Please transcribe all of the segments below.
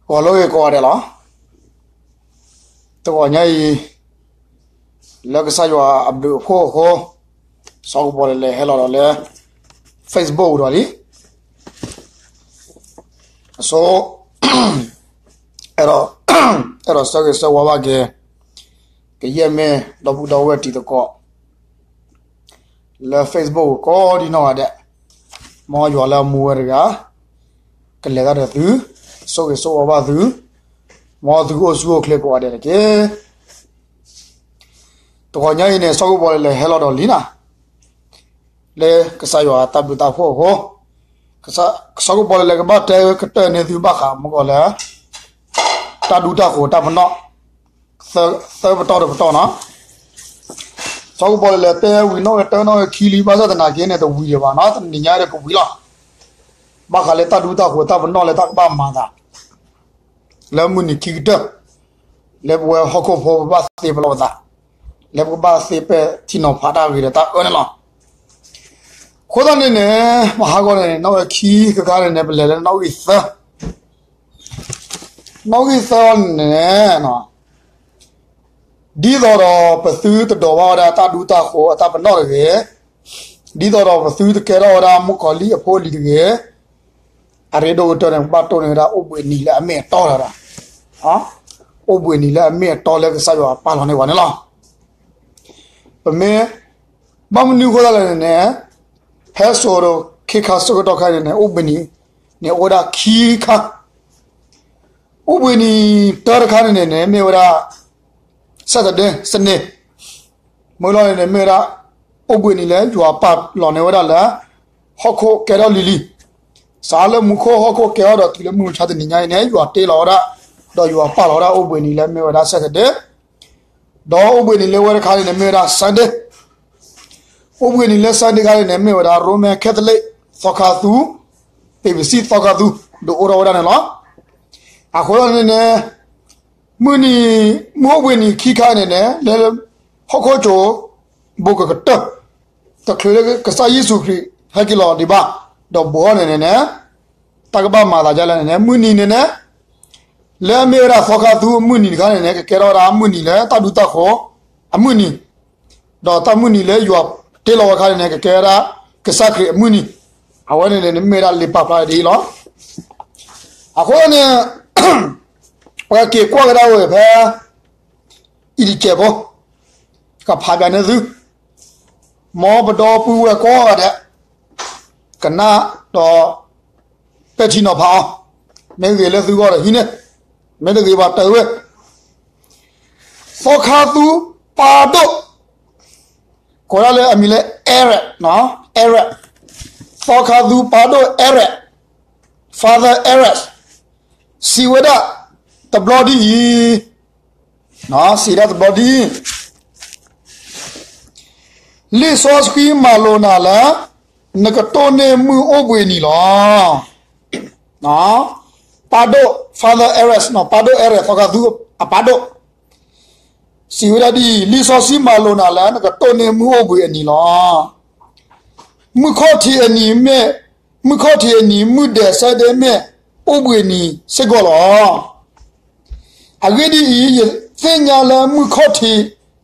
ဂီၤလၢဂ့ၤကိးဂၤဒဲးလီၤ. တဂီၤညါအံၤ လၢကစၢ်ယွၤအဘျုးအဖှိၣ်အဃိ စီၤကပီၤလဲၣ်လဲၣ်ဟဲလီၤဒီးလၢ Facebook ဒီးလံ အဆိ အဲၣ်ဒိး အဲၣ်ဒိးဆၢဂ့ၤဆၢဝါဘၣ်က့ၤ ကယဲၢ်မ့ၢ်ဒီပုၢ်ဒီဝဲၢ်တံၤသကိး လၢ Facebook ကိးဒံနီၢ်ဂၤဒဲး, မ်ယွၤလၢအမူဝဲတဂၤ ကလဲၤတၢ်ဒီးသု, ဆိၣ်ဂ့ၤဆိၣ်ဝါဘၣ်သု, မ်သုကအိၣ်ဆူၣ်အိၣ်ချ့ကိးဂၤဒဲးတက့ၢ်. တဂီၤညါအံၤန့ၣ် စီၤကပီၤလဲၣ်လဲၣ်ဟဲလီၤဒီးလံနၤ လၢကစၢ်ယွၤတၢ်ဘျုးတၢ်ဖှိၣ်အဃိ, စီၤကပီၤလဲၣ်လဲၣ်ကဘၣ်တဲကတၢၢ်န့ၢ်သုဘၣ်ဃးမုၢ်ဂီၤလၢ တၢ်ဒူတၢ်ဃိးတၢ်ပနီၣ် သၢပတီၢ်တပတီၢ်နီၤ. စီၤကပီၤလဲၣ်လဲၣ်တဲဝံၤနီၣ်ဂံၢ်တၢနီၣ်ဂံၢ်ခံလံ ဘၣ်ဆၣ်သနာ်က့န့ၣ် တဝံၤဒံးဘၣ်နီၤ, တနံၤညါဒီးကဝံၤလီၤ. ဘၣ်ဃးလၢတၢ်ဒူတၢ်ဃိးတၢ်ပနီၣ်လၢတၢ်ကဘၣ်မၤသး လၢမုၢ်နံၤခံကတၢၢ် လၢပဝဲဟီၣ်ခိၣ်ဖိပဘၣ်သ့ပလီၢ်ပသး, လၢပကဘၣ်သ့ပဲာ်ထံနီၤဖးတၢ်ဂ့ၤဒီးတၢ်အၢန့ၣ်လီၤ. အဃိသတးန့ၣ်န့ၣ် မဟါဂီၤန့ၣ် နီၣ်ဂံၢ်ခံကခါန့ၣ်န့ၣ် ပလဲၤလၢနီၣ်ဂံၢ်သၢ နီၣ်ဂံၢ်သၢန့ၣ်န့ၣ် ဒ်သိးဒီးပသုတဒိးဘၣ်ဝဲဒၣ်တၢ်ဒူတၢ်ဃိးအတၢ်ပနီၣ်တဂ့ၤ, ဒ်သိးဒီးပသုတကဲထီၣ်ဝဲဒၣ်မုၣ်ကီၤလံၢ်အဖိအလံၤတဂ့ၤ, အရ့ဒိၣ်ကတၢၢ်န့ၣ် ပဘၣ်တိၢ်န့ၢ်ဝဲဒၣ်အိၣ်ဘှံးနံၤလၢအမ့ၢ်အတီလီၤဒီး အိၣ်ဘှံးနံၤလၢအမ့ၢ်အတီလၢကစၢ်ယွၤပာ်လီၤန့ၢ်ပှၤန့ၣ်လီၤ. ပမ့ၢ် ဘၣ်မနုၤအဃိသတးလဲၣ်န့ၣ်န့ၣ် ဖဲစိၤဒီးခ့ခါဆၢကတီၢ်ခါန့ၣ်န့ၣ် အိၣ်ဘှံးနံၤန့ၣ်အိၣ်ဝဲဒၣ်ခံခါ, အိၣ်ဘှံးနံၤတၢတခါန့ၣ်န့ၣ်န့ၣ် မ့ၢ်ဝဲဒၣ် Saturday, စနေ, မုၢ်လီၤန့ၣ်န့ၣ် မ့ၢ်ဝဲဒၣ် အိၣ်ဘှံးနံၤလၢယွၤပာ်လီၤန့ၢ်ဝဲဒၣ်လၢ ဟီၣ်ခိၣ်ကဲထီၣ်လံၤလံၤ, စးလၢမူခိၣ်ဟီၣ်ခိၣ်ကဲထီၣ်ဒီးတုၤလၢမုၢ်မဆါတနံၤညါအံၤန့ၣ် ယွၤတ့လီၤဝဲဒၣ် ဒီးယွၤပာ်လီၤဝဲဒၣ်အိၣ်ဘှံးနံၤလၢမ့ၢ်ဝဲဒၣ် Saturday, ဒီးအိၣ်ဘှံးနံၤလၢဝဲတခါန့ၣ်န့ၣ် မ့ၢ်ဝဲဒၣ် Sunday, အိၣ်ဘှံးနံၤလၢ Sunday တခါန့ၣ်န့ၣ် မ့ၢ်ဝဲဒၣ် Roman Catholic သီခါသူ, ပ့းပစံၣ်သီခါသူ ဒုးအိၣ်ထီၣ်ဝဲဒၣ်န့ၣ်လီၤ. အဃိသတးန့ၣ်န့ၣ် မုၢ်နံၤ မုၢ်အိၣ်ဘှံးနံၤခံခါန့ၣ်န့ၣ် လၢဟီၣ်ခိၣ်ကၠိ ဘူးကကတၢၢ် တချုးလၢကစၢ်ယ့ၣ်ၡူးခရံာ်ဟဲက့ၤလီၤဒံးဘၣ် ဒီးဘူးထီၣ်န့ၣ်န့ၣ်န့ၣ် တၢ်ကဘၣ်မၤသးဒ်လဲၣ်န့ၣ်န့ၣ် မုၢ်နံၤန့ၣ်န့ၣ် လၢအမ့ၢ်ဝဲဒၣ်သီခါသူအမုၢ်နံၤတခါန့ၣ်န့ၣ် ကကဲထီၣ်ဝဲဒၣ်မုၢ်နံၤလၢတၢ်ဒူတၢ်ဃိးအမုၢ်နံၤ, ဒီးတၢ်မုၢ်နံၤလၢယွၤတ့လီၤဝဲတခါန့ၣ်န့ၣ် ကကဲဝဲဒၣ် ကစၢ်ခရံာ်အမုၢ်နံၤ, အဝဲန့ၣ်န့ၣ် မ့ၢ်ဝဲဒၣ်လံာ်ပာ်ဖျါဒ်အံၤလီၤ. အဃိန့ၣ် ပက့ၤကွၢ်ကဒါဝဲဖဲ အံၤတကဲးဖိ ကဖးဘၣ်န့ၢ်သု, မ်ပဒီပုၢ်ဝဲၢ်ကိးဂၤဒဲး ကနၣ်ဒီး ပဲာ်ထံနီၤဖးအီၤ, မ့ၢ်ဂ့ၤလၢသုဂီၢ်ဒီးဟံးန့ၢ်, မ့ၢ်တဂ့ၤဘၣ်တဲဝဲ, သီခါသူပၢ်ဒိၣ် ကိးဒၣ်လၢအမံၤလၢ Eric, Eric, သီခါသူပၢ်ဒိၣ် Eric, Father Eric စံးဝဲဒၣ်တဘျီဒ်အံၤ, စံးဒၣ်တဘျီဒ်အံၤ, လံာ်စီဆှံမၤလိာ်နၤလၢ နကတိၢ်န့ၢ်မုၢ်အိၣ်ဘှံးနံၤလီၤ. ပၢ်ဒိၣ် Father Eric, ပၢ်ဒိၣ် Eric သီခါသူအပၢ်ဒိၣ် စံးဝဲဒၣ်ဒ်အံၤ, လံာ်စီဆှံမၤလိာ်နၤလၢ နကတိၢ်န့ၢ်မုၢ်အိၣ်ဘှံးအနံၤလီၤ. မုၢ်ခီၣ်ထံးအနံၤမ့ၢ်, မုၢ်ခီၣ်ထံးအနံၤ မုၢ်ဒဲး Sunday မ့ၢ်အိၣ်ဘှံးနံၤစ့ၢ်ကီးလီၤ. အဂ့ၢ်ဒ်အံၤ, ယသ့ၣ်ညါလၢမုၢ်ခီၣ်ထံး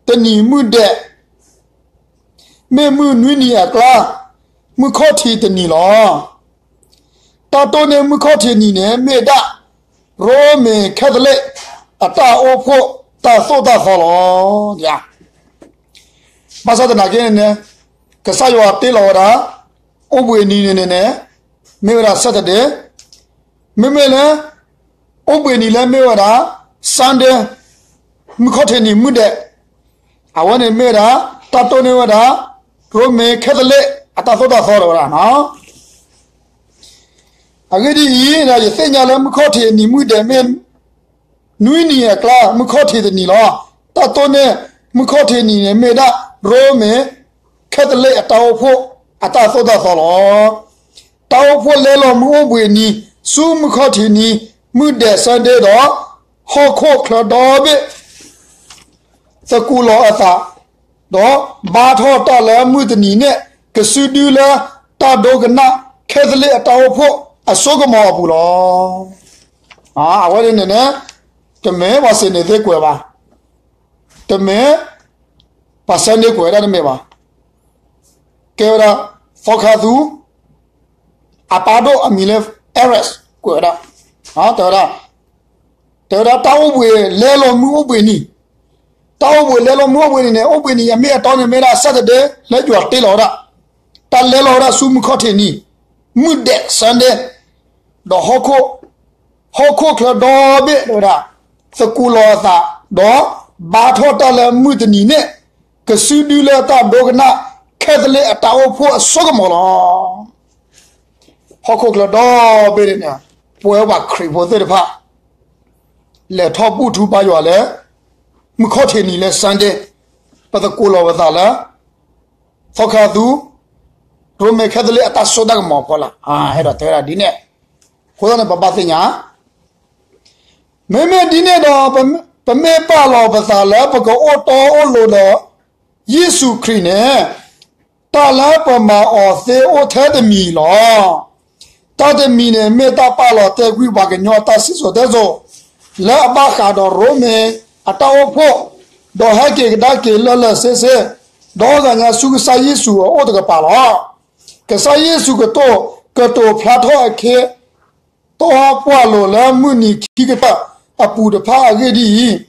တနံၤမုၢ်ဒဲး မ့ၢ်မုၢ်နွံနံၤအကျါ, မုၢ်ခီၣ်ထံးတနံၤလီၤ. တၢ်တိၢ်န့ၢ်မုၢ်ခီၣ်ထံးနံၤန့ၣ် မ့ၢ်ဒၣ် ရိမ့ၤ Catholic အတၢ်အိၣ်ဖှိၣ်တၢ်သိၣ်တၢ်သီလီၤ. ဘၣ်ဆၣ်သနာ်က့န့ၣ်န့ၣ် ကစၢ်ယွၤတ့လီၤဝဲဒၣ် အိၣ်ဘှံးနံၤန့ၣ်န့ၣ်န့ၣ် မ့ၢ်ဝဲဒၣ် Saturday, မ့မ့ၢ်လၢ အိၣ်ဘှံးနံၤလၢမ့ၢ်ဝဲဒၣ် Sunday, မုၢ်ခီၣ်ထံးနံၤမုၢ်ဒဲး, အဝဲန့ၣ်မ့ၢ်ဝဲဒၣ် တၢ်တိၢ်န့ၢ်ဝဲဒၣ် ရိမ့ၤ Catholic အတၢ်သိၣ်တၢ်သီလီၤဝဲဒၣ်. အဂ့ၢ်ဒ်အံၤ, ယသ့ၣ်ညါလၢမုၢ်ခီၣ်ထံးအနံၤမုၢ်ဒဲးမ့ၢ် နွံနံၤအကျါ မုၢ်ခီၣ်ထံးတနံၤလီၤ. တၢ်တိၢ်န့ၢ်မုၢ်ခီၣ်ထံးနံၤန့ၣ် မ့ၢ်ဒၣ် ရိမ့ၤ Catholic အတၢ်အိၣ်ဖှိၣ်အတၢ်သိၣ်တၢ်သီလီၤ. တၢ်အိၣ်ဖှိၣ်လဲလီၤမုၢ်အိၣ်ဘှံးနံၤ ဆူမုၢ်ခီၣ်ထံးနံၤ မုၢ်ဒဲး Sunday ဒီး ဟီၣ်ခိၣ်ချၢဒီဘ့ၣ် သကူးလီၤအသး ဒီးဘါထီၣ်တၢ်လၢမုၢ်တနံၤန့ၣ် ကစုဒုလၢတၢ်ဒိကနၣ် Catholic အတၢ်အိၣ်ဖှိၣ်အစိကမီၤအပူၤလီၤ. အဝဲန့ၣ်န့ၣ်န့ၣ် တမ့ၢ်ပှၤစ့န့ၤသ့ကွဲးဘၣ်, တမ့ၢ်ပှၤစဲန့ၢ်ကွဲးဝဲဒၣ်တမ့ၢ်ဘၣ်, ကဲဝဲဒၣ် သီခါသူ အပၢ်ဒိၣ်အမံၤလၢ Eric ကွဲးဝဲဒၣ်, တဲဝဲဒၣ်, တဲဝဲဒၣ်တၢ်အိၣ်ဘှံးလဲလီၤမုၢ်အိၣ်ဘှံးနံၤ, တၢ်အိၣ်ဘှံးလဲလီၤမုၢ်အိၣ်ဘှံးနံၤန့ၣ် အိၣ်ဘှံးနံၤအမ့ၢ်အတီန့ၣ်မ့ၢ်ဒၣ် Saturday လၢယွၤတ့လီၤဝဲဒၣ်, တၢ်လဲလီၤဝဲဒၣ်ဆူမုၢ်ခီၣ်ထံးနံၤ, မုၢ်ဒဲး Sunday, ဒီး ဟီၣ်ခိၣ်ချၢဒီဘ့ၣ်တဲဝဲဒၣ်, သကိးလီၤအသး, ဒီးဘါထီၣ်တၢ်လၢမုၢ်တနံၤန့ၣ်, ကစုဒုလၢတၢ်ဒိကနၣ် Catholic အတၢ်အိၣ်ဖှိၣ်အစိကမီၤလီၤ. ဟီၣ်ခိၣ်ချၢဒီဘ့ၣ်န့ၣ်, ပဝဲပှၤခရံာ်ဖိသ့ၣ်တဖၣ်, လဲၤထီၣ်ဘူၣ်ထူဘါယွၤလၢ မုၢ်ခီၣ်ထံးနံၤလၢ Sunday, ပသကိးလီၤပသးလၢ သီခါသူ ရိမ့ၤ Catholic အတၢ်စိတၢ်ကမီၤအဖီလာ်, ဟဲဒီးတဲဝဲဒၣ်ဒ်န့ၣ်, အဃိသတးန့ၣ် ပဘၣ်သ့ၣ်ညါ မ့မ့ၢ်ဒ်န့ၣ်ဒီး, ပမ့ၢ်ပာ်လီၤပသးလၢပကအိၣ်တီအိၣ်လိၤဒီး ယ့ၣ်ၡူးခရံာ်န့ၣ်, တၢ်လၢပမၤအီၤသ့အိၣ်ထဲတမံၤလီၤ. တၢ်တမံၤန့ၣ်မ့ၢ်တၢ်ပာ်လီၤတဲာ်ကွံာ်ပှၤကညီအတၢ်စံၣ်စိၤတဲစိၤ, လၢအဘၣ်ဃးဒီးရိမ့ၤအတၢ်အိၣ်ဖှိၣ်, ဒီးဟဲက့ၤကဒါက့ၤလၢာ်လၢာ်ဆ့ဆ့, ဒီးဂၤညါဆူကစၢ်ယ့ၣ်ၡူးအအိၣ်တကပၤလီၤ. ကစၢ်ယ့ၣ်ၡူးကတိၤ, ကတိၤဖျါထီၣ်အခ့ တီပှၢ်လိၤလၢမုၢ်နံၤခံကတၢၢ်အပူၤတဖၣ်အဂ့ၢ်ဒ်အံၤ,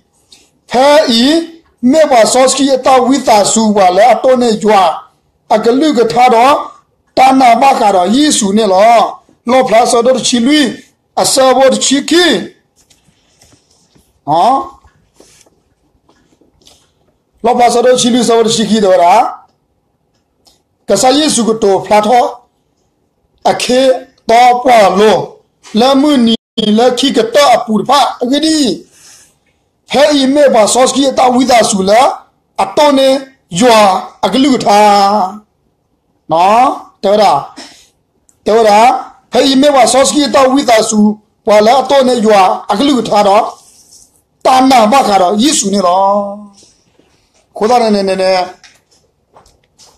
ဖဲအံၤမ့ၢ်ပှၤစီဆှံအတၢ်ဝံသးစူၤ ပှၤလၢအတိၢ်န့ၢ်ယွၤအကလုၢ်ကထါဒီး တၢ်နာ်ဘၣ်ဃးဒီးယ့ၣ်ၡူးန့ၣ်လီၤ. လီၣ်ဖျါဆၢဒိၣ်တဆံလွံၢ် အဆၢဖိတဆံခံ လီၣ်ဖျါဆၢဒိၣ်တဆံလွံၢ် ဆၢဖိတဆံခံတဲဝဲဒၣ်, ကစၢ်ယ့ၣ်ၡူးကတိၤဖျါထီၣ် အခ့တီပှၢ်လိၤ လၢမုၢ်နံၤလၢခံကတၢၢ်အပူၤတဖၣ်အဂ့ၢ်ဒ်အံၤ, ဖဲအံၤမ့ၢ်ပှၤစီဆှံအတၢ်ဝံသးစူၤလၢ အတိၢ်န့ၢ်ယွၤအကလုၢ်ကထါ တဲဝဲဒၣ်, တဲဝဲဒၣ်, ဖဲအံၤမ့ၢ်ပှၤစီဆှံအတၢ်ဝံသးစူၤ ပှၤလၢအတိၢ်န့ၢ်ယွၤအကလုၢ်ကထါဒီး တၢ်နာ်ဘၣ်ဃးဒီးယ့ၣ်ၡူးန့ၣ်လီၤ. အဃိသတးန့ၣ်န့ၣ်န့ၣ်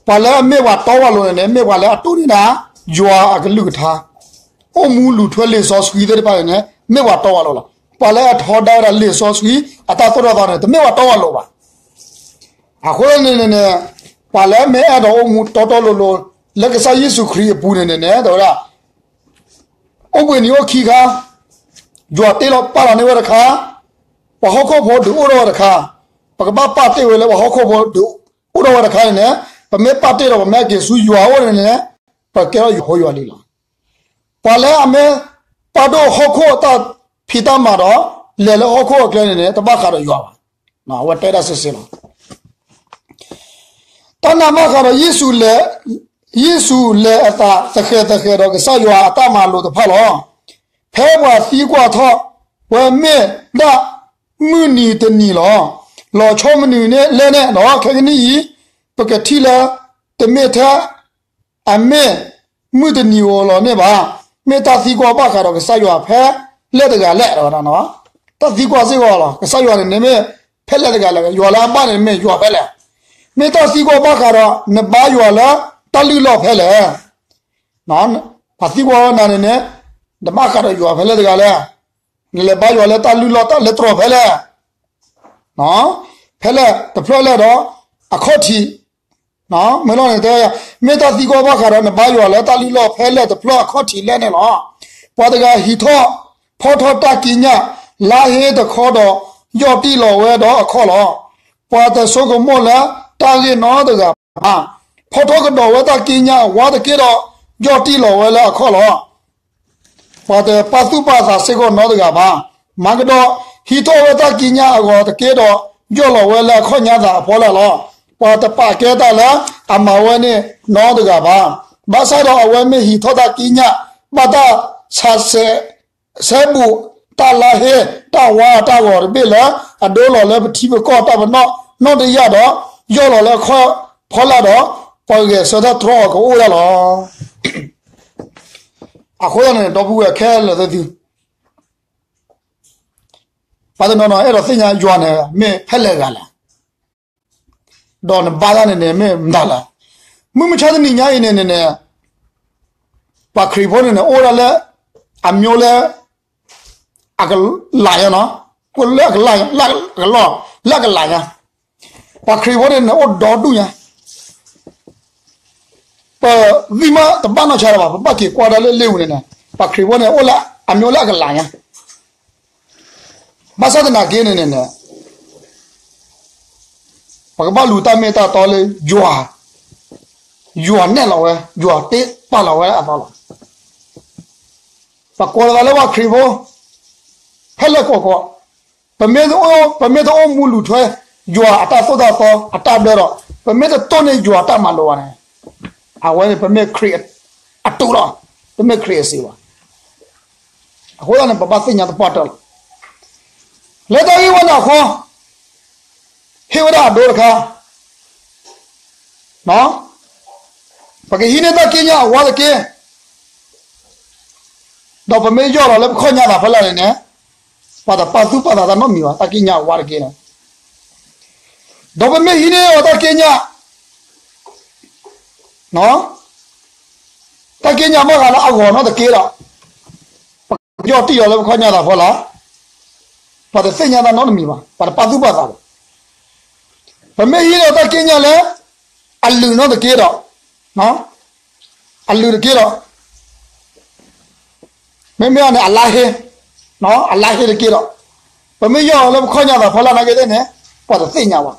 ပှၤလၢအမ့ၢ်ပှၤတီပှၢ်လိၤန့ၣ်န့ၣ် မ့ၢ်ပှၤလၢအတိၢ်န့ၢ်ဒၣ် ယွၤအကလုၢ်ကထါ, အိၣ်မူလူၤထွဲလံာ်စီဆှံသ့ၣ်တဖၣ်န့ၣ်န့ၣ် မ့ၢ်ပှၤတီပှၢ်လိၤလီၤ. ပှၤလၢအထီဒါဝဲဒၣ်လံာ်စီဆှံအတၢ်သိၣ်တၢ်သီန့ၣ် တမ့ၢ်ပှၤတီပှၢ်လိၤဘၣ်. အဃိသတးန့ၣ်န့ၣ်န့ၣ် ပှၤလၢအမ့ၢ်အဲၣ်ဒိးအိၣ်မူတီတီလိၤလိၤ လၢကစၢ်ယ့ၣ်ၡူးခရံာ်အပူၤန့ၣ်န့ၣ်န့ၣ် တဲဝဲဒၣ် အိၣ်ဘှံးနံၤအိၣ်ခံခါ, ယွၤတ့လီၤပာ်လီၤန့ၢ်ဝဲတခါ, ပှၤဟီၣ်ခိၣ်ဖိဒုးအိၣ်ထီၣ်ဝဲတခါ, ပကဘၣ်ပာ်တ့ၢ်ဝဲလၢပှၤဟီၣ်ခိၣ်ဖိဒုးအိၣ်ထီၣ်ဝဲတခါန့ၣ်န့ၣ်, ပမ့ၢ်ပာ်တ့ၢ်ဒီးပမ့ၢ်က့ၤဆူယွၤအအိၣ်န့ၣ်န့ၣ်, ပကဲထီၣ်ယွၤဖိယွၤလံလီၤ. ပှၤလၢအမ့ၢ်ပာ်ဒိၣ်ဟီၣ်ခိၣ်အတၢ်ဖံးတၢ်မၤဒီး လဲၤလၢဟီၣ်ခိၣ်အကျဲန့ၣ်န့ၣ် တဘၣ်ဃးဒီးယွၤဘၣ်. အဝဲတဲဒၣ်စ့စ့လီၤ. တၢ်နာ်ဘၣ်ဃးဒီးယ့ၣ်ၡူးလဲၤ, ယ့ၣ်ၡူးလဲၤအသးသဃဲၤသဃဲၤဒီးကစၢ်ယွၤအတၢ်မၤလိာ်တဖၣ်လီၤ. ဖဲပှၤသံကွၢ်ထီၣ်ဝဲမ့ၢ်ဒၣ်မုၢ်နံၤတနံၤလီၤ. လီၤဆီမနုၤလဲၣ်န့ၣ်ဒီး ခဲကနံၣ်အံၤ ပကထံၣ်လၢ တမ့ၢ်ထဲ အမ့ၢ်မုၢ်တနံၤဧိၤလီၤန့ၣ်ဘၣ်. မ့ၢ်တၢ်သံကွၢ်ဘၣ်ဃးဒီးကစၢ်ယွၤဖဲလဲၣ်တဂၤလဲၣ်ဝဲဒၣ်. တၢ်သံကွၢ်စ့ၢ်ကီးလီၤ. ကစၢ်ယွၤန့ၣ်န့ၣ်မ့ၢ်ဖဲလဲၣ်တဂၤလဲၣ်, ယွၤလၢအဘၣ်န့ၣ်မ့ၢ်ယွၤဖဲလဲၣ်. မ့ၢ်တၢ်သံကွၢ်ဘၣ်ဃးဒီး နဘါယွၤလၢတၢ်လုၢ်လီၢ်ဖဲလဲၣ်. ပှၤသံကွၢ်နၤန့ၣ်န့ၣ်, နဘၣ်ဃးဒီးယွၤဖဲလဲၣ်တဂၤလဲၣ်. နလဲၤဘါယွၤလၢတၢ်လုၢ်လီၢ်တၢ်လၢတြီၤဖဲလဲၣ်. ဖဲလဲၣ်တဖျၢၣ်လဲၣ်ဒီး အခီၣ်ထံး မ့ၢ်လီၤန့ၣ်တဲ, မ့ၢ်တၢ်သံကွၢ်ဘၣ်ဃးဒီးနဘါယွၤလၢတၢ်လုၢ်လီၢ်ဖဲလဲၣ်တဖျၢၣ်အခီၣ်ထံးလဲၣ်န့ၣ်လီၤ. ပှၤတဂၤဟံးထီၣ်ဖီထီၣ်တၢ်ကံးညာ် လါဟ့တခီဒီး ယီၢ်တံၢ်လီၤဝဲဒီးအခီၣ်လီၤ. ပှၤတဆိကမိၣ်လၢတၢ်ဂ့ၢ်နီတဂၤဘၣ်. ဖီထီၣ်ကဒီးဝဲတၢ်ကံးညာ်အဝါတက့ၢ်ဒီး ယီၢ်တံၢ်လီၤဝဲလၢအခီၣ်လီၤ. ပှၤတပာ်သူၣ်ပာ်သးစ့ၢ်ကီးနီတဂၤဘၣ်. မၤကဒီး ဟံးထီၣ်ဝဲတၢ်ကံးညာ်အဂီၤတက့ၢ်ဒီး ယီၢ်လီၤဝဲလၢအခီၣ်ညါသးအဖီလာ်လီၤ. ပှၤတပာ်ကဲတၢ်လၢအမၤဝဲန့ၣ်နီတဂၤဘၣ်. ဘၣ်ဆၣ်ဒီးအဝဲမ့ၢ်ဟံးထီၣ်တၢ်ကံးညာ် ဘၣ်တၢ်ဆးစဲး ဆဲးဘူးတၢ်လါဟ့ တၢ်ဝါအတၢ်ဂီၤတဘ့ၣ်လၢ အဒိလီၤလၢပထံပကီၢ်တၢ်ပနီၣ်နီၣ်တယၢ်ဒီး ယီၢ်လီၤလၢအခီၣ်ဖီလာ်ဒီး ပှၤဂဲၤဆၢထၢၣ်တြီအီၤကအိၣ်ဒၣ်လီၤ. အဃိသတးန့ၣ် ဒီပုၢ်ဝဲၢ်ခဲလၢာ်သ့ၣ်သု, ပှၤတနီၤနီၤအဲၣ်ဒိးသ့ၣ်ညါယွၤန့ၣ် မ့ၢ်ဖဲလဲၣ်တဂၤလဲၣ်. ဒီးနဘါတၢ်န့ၣ်န့ၣ် မ့ၢ်မတၤလဲၣ်. မုၢ်မဆါတနံၤညါအံၤန့ၣ်န့ၣ်န့ၣ် ပှၤခရံာ်ဖိန့ၣ်န့ၣ် အိၣ်ဝဲဒၣ်လၢ အမျိုးလၢ အကလးညါနီၤ, အိၣ်လၢအကလး, လၢအကလီၢ်, လၢအကလးညါ, ပှၤခရံာ်ဖိန့ၣ်န့ၣ် အိၣ်ဒီဒူၣ်ညါ, ပဂံၢ်မးတဘၣ်နီၢ်ဆါလၢၤဘၣ်, ပဘၣ်က့ၤကွၢ်ဒၣ်လၢလ့ၣ်ပူၤန့ၣ်န့ၣ်, ပှၤခရံာ်ဖိန့ၣ် အိၣ်လၢအမ့ၢ်အိၣ်လၢအကလးညါ, ဘၣ်ဆၣ်သနာ်က့န့ၣ်န့ၣ်န့ၣ် ပကဘၣ်လူၤတၢ်မ့ၢ်တၢ်တီလၢယွၤ, ယွၤနဲၣ်လီၤဝဲ, ယွၤတ့ပာ်လီၤဝဲအသီလီၤ. ပကိးလီၤသးလၢပှၤခရံာ်ဖိ, ဖဲလဲၣ်ကီၢ်ကီၢ်, ပမ့ၢ်, ပမ့ၢ်တအိၣ်မူလူၤထွဲ ယွၤအတၢ်သိၣ်တၢ်သီအတၢ်ဘျၢဒီး, ပမ့ၢ်တတိၢ်န့ၢ်ယွၤတၢ်မၤလိာ်ဘၣ်န့ၣ်, အဝဲန့ၣ်ပမ့ၢ်ခရံာ်အတူးလီၤ, ပမ့ၢ်ခရံာ်အစ့ဘၣ်. အဃိသတးန့ၣ် ပဘၣ်သ့ၣ်ညါသပှၢ်တၢၢ်လီၤ. လၢတၢ်ဂ့ၢ်ဝဲန့ၣ်အဃိ ဟ့ၣ်ဝဲဒၣ်အဒိတခါ, ပကဟံးန့ၢ်တၢ်က့ညါအဝါတက့ၢ်, ဒီးပမ့ၢ်ယီၢ်လီၤလၢပခီၣ်ညါသးဖီလာ်န့ၣ်န့ၣ်, ပှၤတပာ်သူၣ်ပာ်သးတၢ်နီတမံၤဘၣ်, တၢ်က့ညါအဝါတက့ၢ်န့ၣ်, ဒီးပမ့ၢ်ဟံးန့ၢ်အီၤတၢ်က့ညါ တၢ်က့ညါမ့ၢ်ဂ့ၤလၢအဂီၤနီတက့ၢ်ဒီး, ပကယီၢ်တံၢ်လီၤလၢပခီၣ်ညါသးဖီလာ်, ပှၤတသ့ၣ်ညါတၢ်နီတမံၤဘၣ်, ပှၤတပာ်သူၣ်ပာ်သးဘၣ်. ပမ့ၢ်ဟံးန့ၢ်တၢ်က့ညါလၢ အလုၢ်နီတက့ၢ်ဒီး, အလုၢ်တက့ၢ်ဒီး, မ့မ့ၢ်န့ၣ် အလါဟ့, အလါဟ့တက့ၢ်ဒီး, ပမ့ၢ်ယီၢ်လီၤလၢပခီၣ်ညါသးဖီလာ်နာ်က့သ့ၣ်န့ၣ်, ပှၤတသ့ၣ်ညါဘၣ်,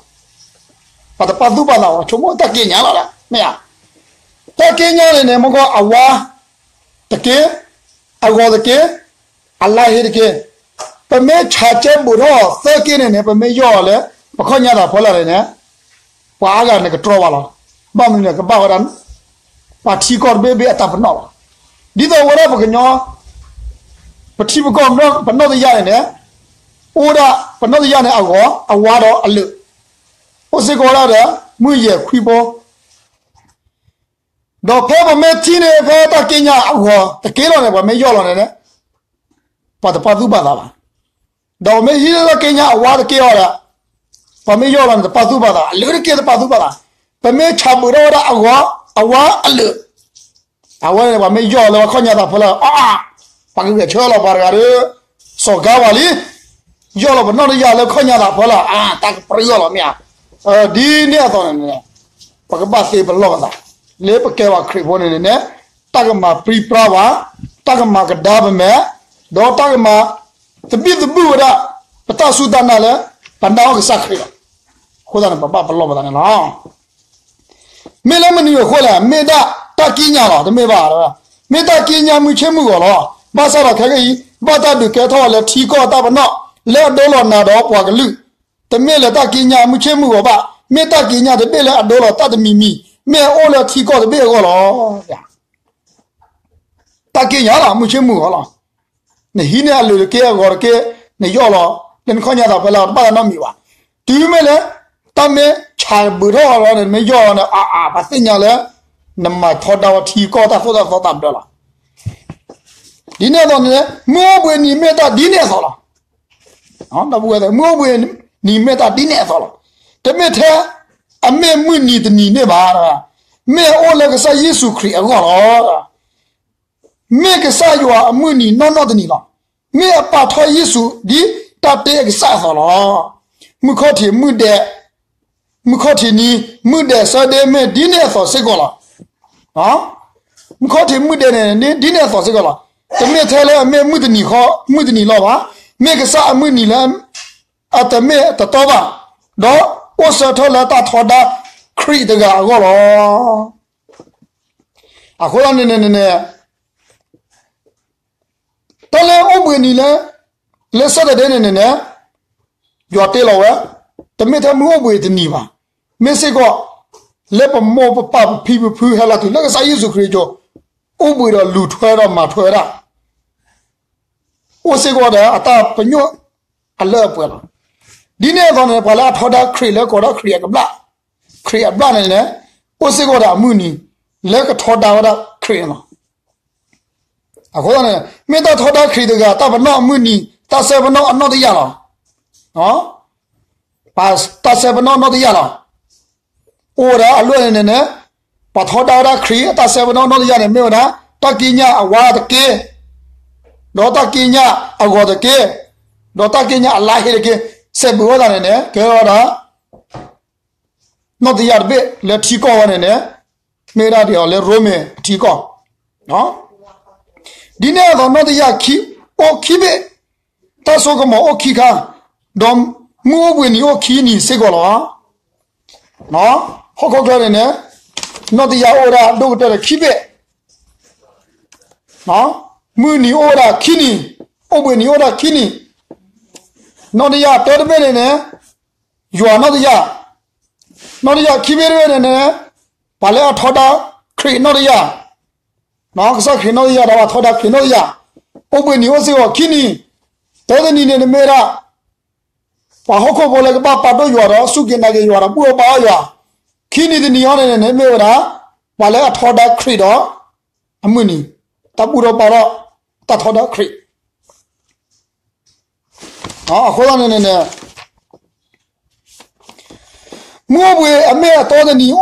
ပှၤတပာ်သူၣ်ပာ်သးဘၣ်, ဆိကမိၣ်တၢ်က့ညါလီၤ, မ့ၢ်ဧါ. တၢ်က့ညါန့ၣ်န့ၣ် မ့ၢ်ကီအဝါတက့ၢ်, အဂီၤတက့ၢ်, အလါဟ့တက့ၢ်, ပမ့ၢ်ဆးကဲဘူးထီၣ်သၢက့န့ၣ်န့ၣ် ပမ့ၢ်ယီၢ်လီၤလၢ ပခီၣ်ညါသးဖီလာ်န့ၣ်န့ၣ်, ပှၤအါဂၤန့ၣ်ကတြီဘၣ်လီၤ. ဘၣ်မနုၤန့ၣ် ကဘၣ်ဝဲဒၣ် ပှၤထံကီၢ်တဘ့ၣ်ဘ့ၣ်အတၢ်ပနီၣ်လီၤ. ဒ်သိးဝဲဒၣ်ပကညီ ပထံပကီၢ်ပနီၣ်တယၢ်န့ၣ်န့ၣ်, အိၣ်ဝဲဒၣ်ပနီၣ်တယၢ်န့ၣ်အဂီၤ, အဝါဒီးအလုၢ်, အိၣ်စ့ၢ်ကီးဝဲဒၣ်ဒီး မုၢ်ယဲၢ်ခွံဖိ, ဒီးဖဲပမ့ၢ်ထံၣ်န့ၢ်ဖဲတၢ်က့ညါအဂီၤတက့ၢ်လီၤန့ၣ် ပှၤမ့ၢ်ယီၢ်လီၤန့ၣ်န့ၣ်, ပှၤတပာ်သူၣ်ပာ်သးဘၣ်. ဒီးပမ့ၢ်ဟံးန့ၢ်တၢ်က့ညါအဝါတက့ၢ်အီၤဒီး, ပှၤမ့ၢ်ယီၢ်လီၤန့ၣ် တပာ်သူၣ်ပာ်သး, အလုၢ်တက့ၢ်တပာ်သူၣ်ပာ်သး, ပမ့ၢ်ဆးဘူးထီၣ်ဝဲဒၣ်အဂီၤ, အဝါအလုၢ် အဝဲန့ၣ် ပှၤမ့ၢ်ယီၢ်လီၤလၢပှၤခီၣ်ညါသးဖီလာ်, အါ, ပှၤကဂဲၤဆၢလီၤပှၤတဂၤဒီး, စီၤကါပှၤလံ, ယီၢ်လီၤပနီၣ်တယၢ်လၢခီၣ်ညါသးဖီလာ်, အါ, တၢ်ကပြုၢ်လီၤမ့ၢ်ဧါ. ဒ်န့ၣ်အသိးန့ၣ်န့ၣ်, ပကဘၣ်သ့ပလီၢ်ပသး, လၢပကဲပှၤခရံာ်ဖိန့ၣ်န့ၣ်, တၢ်ကမၤပြံပြါပှၤ, တၢ်ကမၤကဒါပမဲာ်, ဒီးတၢ်ကမၤသဘံၣ်သဘုၣ်ဝဲဒၣ် ပတၢ်စူၢ်တၢ်နာ်လၢ ပနာ်အီၤကစၢ်ခရံာ်လီၤ. အဃိသတးန့ၣ် ပဘၣ်ပလီၢ်ပသးန့ၣ်လီၤ. မ့ၢ်လၢမနုၤအဃိလဲၣ်, မ့ၢ်ဒၣ်တၢ်ကံးညာ်လီၤ, တမ့ၢ်ဘၣ်, မ့ၢ်တၢ်ကံးညာ်မုၢ်ဆ့ၣ်မုၢ်ဂီၤလီၤ. ဘၣ်ဆၣ်ဒီးခဲကနံၣ်အံၤ, ဘၣ်တၢ်ဒုးကဲထီၣ်အီၤလၢထံကီၢ်အတၢ်ပနီၣ်, လၢအဒိလီၤနၤဒီးပှၤကလုာ်, တမ့ၢ်လၢတၢ်ကံးညာ်မုၢ်ဆ့ၣ်မုၢ်ဂီၤဘၣ်, မ့ၢ်တၢ်ကံးညာ်တဘ့ၣ်လၢအဒိလီၤတၢ်တမံၤမံၤ, မ့ၢ်အအိၣ်လၢထံကီၢ်တဘ့ၣ်အဂီၢ်လီၤ. တၢ်ကံးညာ်လီၤ, မုၢ်ဆ့ၣ်မုၢ်ဂီၤလီၤ. နဟံးန့ၢ်အလုၢ်တက့ၢ်, အဂီၤတက့ၢ်, နယီၢ်လီၤ, လၢနခီၣ်ညါသးဖီလာ်, တဘၣ်သးနီတမံၤဘၣ်. တုၤမ့ၢ်လၢ တၢ်မ့ၢ်ဆးဘူးထီၣ်လီၤန့ၣ်, နမ့ၢ်ယီၢ်လီၤန့ၣ်, အါအါ, ပှၤသ့ၣ်ညါလၢ နမၤထီဒါဝဲထံကီၢ်တၢ်သိၣ်တၢ်သီတၢ်ဘျၢလီၤ. ဒ်န့ၣ်အသိးန့ၣ်, မုၢ်အိၣ်ဘှံးနံၤမ့ၢ်တၢ်ဒ်န့ၣ်အသိးလီၤ. မုၢ်အိၣ်ဘှံးနံၤမ့ၢ်တၢ်ဒ်န့ၣ်အသိးလီၤ. တမ့ၢ်ထဲ အမ့ၢ်မုၢ်နံၤတနံၤန့ၣ်ဘၣ်, မ့ၢ်အအိၣ်လၢကစၢ်ယ့ၣ်ၡူးခရံာ်အဂီၢ်လီၤ. မ့ၢ်ကစၢ်ယွၤအမုၢ်နံၤနီၢ်နီၢ်တနံၤလီၤ. မ့ၢ်အပာ်ထီၣ်ယ့ၣ်ၡူးဒ်တၢ်တ့အကစၢ်အသိးလီၤ. မုၢ်ခီၣ်ထံးမုၢ်ဒဲး, မုၢ်ခီၣ်ထံးနံၤ, မုၢ်ဒဲးဆၢဒ့မ့ၢ်ဒ်န့ၣ်အသိးစ့ၢ်ကီးလီၤ. မုၢ်ခီၣ်ထံးမုၢ်ဒဲးန့ၣ် ဒ်န့ၣ်အသိးစ့ၢ်ကီးလီၤ. တမ့ၢ်ထဲလၢအမ့ၢ်မုၢ်တနံၤဃီ, မုၢ်တနံၤလီၤဘၣ်. မ့ၢ်ကစၢ်အမုၢ်နံၤလၢ အတမ့ၢ်တတီဘၣ်, ဒီးအိၣ်ဆၢထၢၣ်လၢတၢ်ထီဒါခရံာ်တဂၤအဂီၢ်လီၤ. အဃိသတးန့ၣ်န့ၣ်န့ၣ်, တၢ်လၢအိၣ်ဘှံးနံၤလၢ လၢ Saturday န့ၣ်န့ၣ်န့ၣ်, ယွၤတ့လီၤဝဲ, တမ့ၢ်ထဲမုၢ်အိၣ်ဘှံးတနံၤဘၣ်. မ့ၢ်စ့ၢ်ကီး လၢပမိၢ်ပပၢ်ပဖံပဖုဟဲလီၤတုၤလၢကစၢ်ယ့ၣ်ၡူးခရံာ်အစိၤ, အိၣ်ဘှံးဒီးလူၤထွဲဒီးမၤထွဲဝဲဒၣ် အိၣ်စ့ၢ်ကီးဒီးအတၢ်ပညိၣ်အလၢအပှဲၤလီၤ. ဒ်န့ၣ်အသိးန့ၣ် ပှၤလၢအထီဒါခရံာ်လၢကိးဒီးခရံာ်အကဘျၣ်, ခရံာ်အဘျၣ်န့ၣ်န့ၣ်, အိၣ်စ့ၢ်ကီးဒီးအမုၢ်နံၤ လၢကထီဒါဝဲဒၣ်ခရံာ်န့ၣ်လီၤ. အဃိသတးန့ၣ် မ့ၢ်တၢ်ထီဒါခရံာ်တဂၤ တၢ်ပနီၣ်အမုၢ်နံၤ တၢ်ဆၢပနီၣ်အနီၢ်တယၢ်လီၤ. တၢ်ဆၢပနီၣ်အနီၢ်တယၢ်လီၤ. အိၣ်ဝဲဒၣ်အလွဲၢ်န့ၣ်န့ၣ်န့ၣ်, ပှၤထီဒါဝဲဒၣ်ခရံာ်အတၢ်ဆၢပနီၣ်အနီၢ်တယၢ်န့ၣ် မ့ၢ်ဝဲဒၣ် တၢ်ကံးညာ်အဝါတက့ၢ်. ဒီးတၢ်က့ညါအဂီၤတက့ၢ်, ဒီးတၢ်က့ညါအလါဟ့တက့ၢ်, စဲးဘုးဝဲသးန့ၣ်န့ၣ် ကဲဝဲဒၣ် နီၣ်တယၢ်တဘ့ၣ်လၢထံကီၢ်ဝဲန့ၣ်န့ၣ် မ့ၢ်ဝဲဒၣ်ဒ်အီၤလၢရိမ့ၤအထံကီၢ်, ဒ်န့ၣ်အသိးနီၣ်တယၢ်ခံ အိၣ်ခံဘ့ၣ်, တၢ်စိကမီၤအိၣ်ခံခါ, ဒီးမုၢ်အိၣ်ဘှံးနံၤအိၣ်ခံနံၤစ့ၢ်ကီးလီၤ. ဟီၣ်ခိၣ်ချၢန့ၣ်န့ၣ် နီၣ်တယၢ်အိၣ်ဝဲဒၣ်ဒိၣ်ကတၢၢ်ဒီးခံဘ့ၣ်, မုၢ်နံၤအိၣ်ဝဲဒၣ်ခံနံၤ, အိၣ်ဘှံးနံၤအိၣ်ဝဲဒၣ်ခံနံၤ, နီၣ်တယၢ်တၢတဘ့ၣ်န့ၣ်န့ၣ် ယွၤနီၣ်တယၢ်, နီၣ်တယၢ်ခံဘ့ၣ်တဘ့ၣ်န့ၣ်န့ၣ် ပှၤလၢအထီဒါခရံာ်နီၣ်တယၢ်, ကစၢ်ခရံာ်နီၣ်တယၢ်ဒီးပှၤထီဒါခရံာ်နီၣ်တယၢ်, အိၣ်ဘှံးနံၤအိၣ်စ့ၢ်ကီးခံနံၤ, တၢတနံၤန့ၣ်န့ၣ်မ့ၢ်ဝဲဒၣ် ပှၤဟီၣ်ခိၣ်ဖိလၢကဘၣ်ပာ်ဒိၣ်ယွၤဒီးစူၢ်က့ၤနာ်က့ၤယွၤဒီးဘူၣ်ထီၣ်ဘါထီၣ်ယွၤ, ခံနံၤတနံၤအံၤန့ၣ်န့ၣ် မ့ၢ်ဝဲဒၣ် ပှၤလၢအထီဒါခရံာ်ဒီး အမုၢ်နံၤ, တၢ်ဘူၣ်ထီၣ်ဘါထီၣ် တၢ်ထီဒါခရံာ်, အဃိသတးန့ၣ်န့ၣ် မုၢ်အိၣ်ဘှံးအမ့ၢ်အတီတနံၤ, ဒီး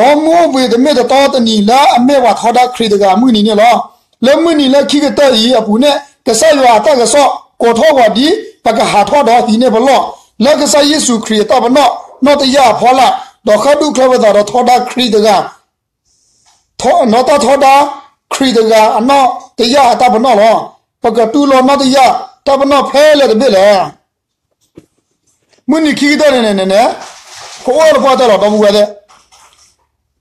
မုၢ်အိၣ်ဘှံးတမ့ၢ်တတီတနံၤလၢအမ့ၢ်ပှၤထီဒါခရံာ်တဂၤအမုၢ်နံၤန့ၣ်လီၤ. လၢမုၢ်နံၤလၢခံကတၢၢ်အံၤအပူၤန့ၣ် ကစၢ်ယွၤအတၢ်ကစီၣ်ကိးထီၣ်ပှၤဒ်ပကဟးထီၣ်ဒီးဟံးန့ၢ်ပလီၢ်, လၢကစၢ်ယ့ၣ်ၡူးခရံာ်အတၢ်ပနီၣ်နီၣ်တယၢ်အဖီလာ်, ဒီးဃၣ်ဒူၣ်ချၢပသးဒီးထီဒါခရံာ်တဂၤ ဒီးတၢ်ထီဒါခရံာ်တဂၤအနီၣ်တယၢ်အတၢ်ပနီၣ်လီၤ. ပကတူၢ်လိာ်နီၣ်တယၢ်တၢ်ပနီၣ်ဖဲလဲၣ်တဘ့ၣ်လဲၣ်. မုၢ်နံၤခံကတၢၢ်န့ၣ်န့ၣ်န့ၣ် ကအိၣ်တပှၢ်တၢၢ်လီၤ ဒီပုၢ်ဝဲၢ်သ့ၣ်,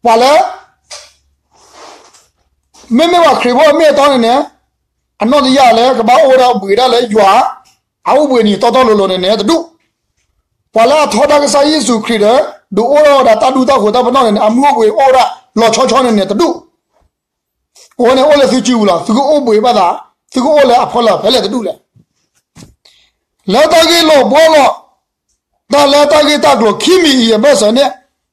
ပှၤလၢ မ့မ့ၢ်ပှၤခရံာ်ဖိအမ့ၢ်အတီန့ၣ်န့ၣ် အနီၣ်တယၢ်လၢကဘၣ်အိၣ်ဝဲဒၣ်ဘှံးဒၣ်လၢယွၤ အအိၣ်ဘှံးနံၤတီတီလိၤလိၤန့ၣ်န့ၣ် တဒူၣ်, ပှၤလၢအထီဒါကစၢ်ယ့ၣ်ၡူးခရံာ်ဒီး ဒုးအိၣ်ထီၣ်ဝဲဒၣ်တၢ်ဒူတၢ်ဃိၤတၢ်ပနီၣ်န့ၣ်န့ၣ် အမုၢ်အိၣ်ဘှံးအိၣ်ဝဲဒၣ်လီၤဆီဆီန့ၣ်န့ၣ် တဒူၣ်, အဝဲန့ၣ်အိၣ်လၢသုစုပူၤလီၤ. သုကအိၣ်ဘှံးဘၣ်သး, သုကအိၣ်လၢအဖီလာ်ဖဲလဲၣ်တဒူၣ်လဲၣ်. လၢတၢ်ဂ့ၢ်လိာ်ဘှီလိာ် တၢ်လၢတၢ်ဂ့ၢ်တၢ်ကျိၤခံမံၤအံၤအဘၢၣ်စၢၤန့ၣ်,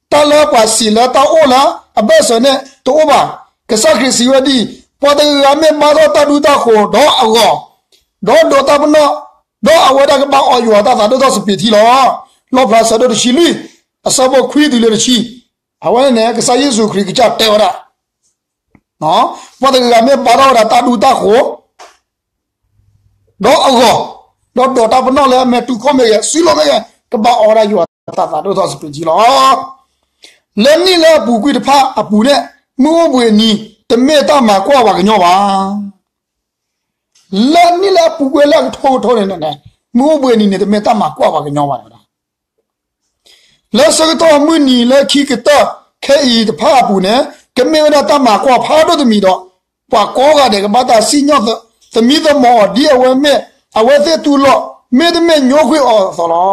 တၢ်လၢပှၤစံးလၢတၢ်အိၣ်လၢအဘၢၣ်စၢၤန့ၣ် တအိၣ်ဘၣ်. ကစၢ်ခရံာ်စံးဝဲဒ်အံၤ, ပှၤတဂၤဂၤမ့ၢ်ဘါထီၣ်တၢ်ဒူတၢ်ဃိၤဒီးအဂီၤ, ဒီးဒိးတၢ်ပနီၣ်, ဒီးအဝဲဒၣ်ကဘၣ်အီၣ်ယွၤတၢ်သးဒိၣ်ထီၣ်စပံးထံလီၤ. လီၣ်ဖျါဆၢဒိၣ်တဆံလွံၢ်, အဆၢဖိခွံတုၤလၢတဆံ, အဝဲန့ၣ်န့ၣ် ကစၢ်ယ့ၣ်ၡူးခရံာ်ကစၢ်တဲဝဲဒၣ် ပှၤတဂၤဂၤမ့ၢ်ဘါထီၣ်ဝဲဒၣ်တၢ်ဒူတၢ်ဃိၤ ဒီးအဂီၤ, ဒီးဒိးတၢ်ပနီၣ်လၢအမဲာ်တူၢ်ခိၣ်မ့ၢ်ဂ့ၤ, စုလိၤမ့ၢ်ဂ့ၤ, ကဘၣ်အီၣ်ဝဲဒၣ်ယွၤတၢ်သးဒိၣ်ထီၣ်စပံးထံလီၤ. လၢနံၣ်လၢအပူၤကွံာ်တဖၣ်အပူၤန့ၣ် မုၢ်အိၣ်ဘှံးနံၤ တမ့ၢ်တၢ်မၤကွၢ်ပှၤကညီဘၣ်. လၢနံၣ်လၢအပူၤကွံာ်လၢအကထိကထိန့ၣ်န့ၣ်, မုၢ်အိၣ်ဘှံးနံၤန့ၣ် တမ့ၢ်တၢ်မၤကွၢ်ပှၤကညီဘၣ်န့ၣ် လၢဆၢကတီၢ်မုၢ်နံၤလၢခံကတၢၢ်ခဲအံၤတဖၣ်အပူၤန့ၣ် ကမ့ၢ်ဝဲဒၣ်တၢ်မၤကွၢ်ဖးဒိၣ်တမံၤဒီး ပှၤကိးဂၤဒဲးကဘၣ်တၢ်စံၣ်ညီၣ်သမံသမိးအီၤဒ်အဝဲမ့ၢ်အဝဲသ့ၣ်တူၢ်လိာ် မ့တမ့ၢ်ညိကွံာ်အီၤအသိး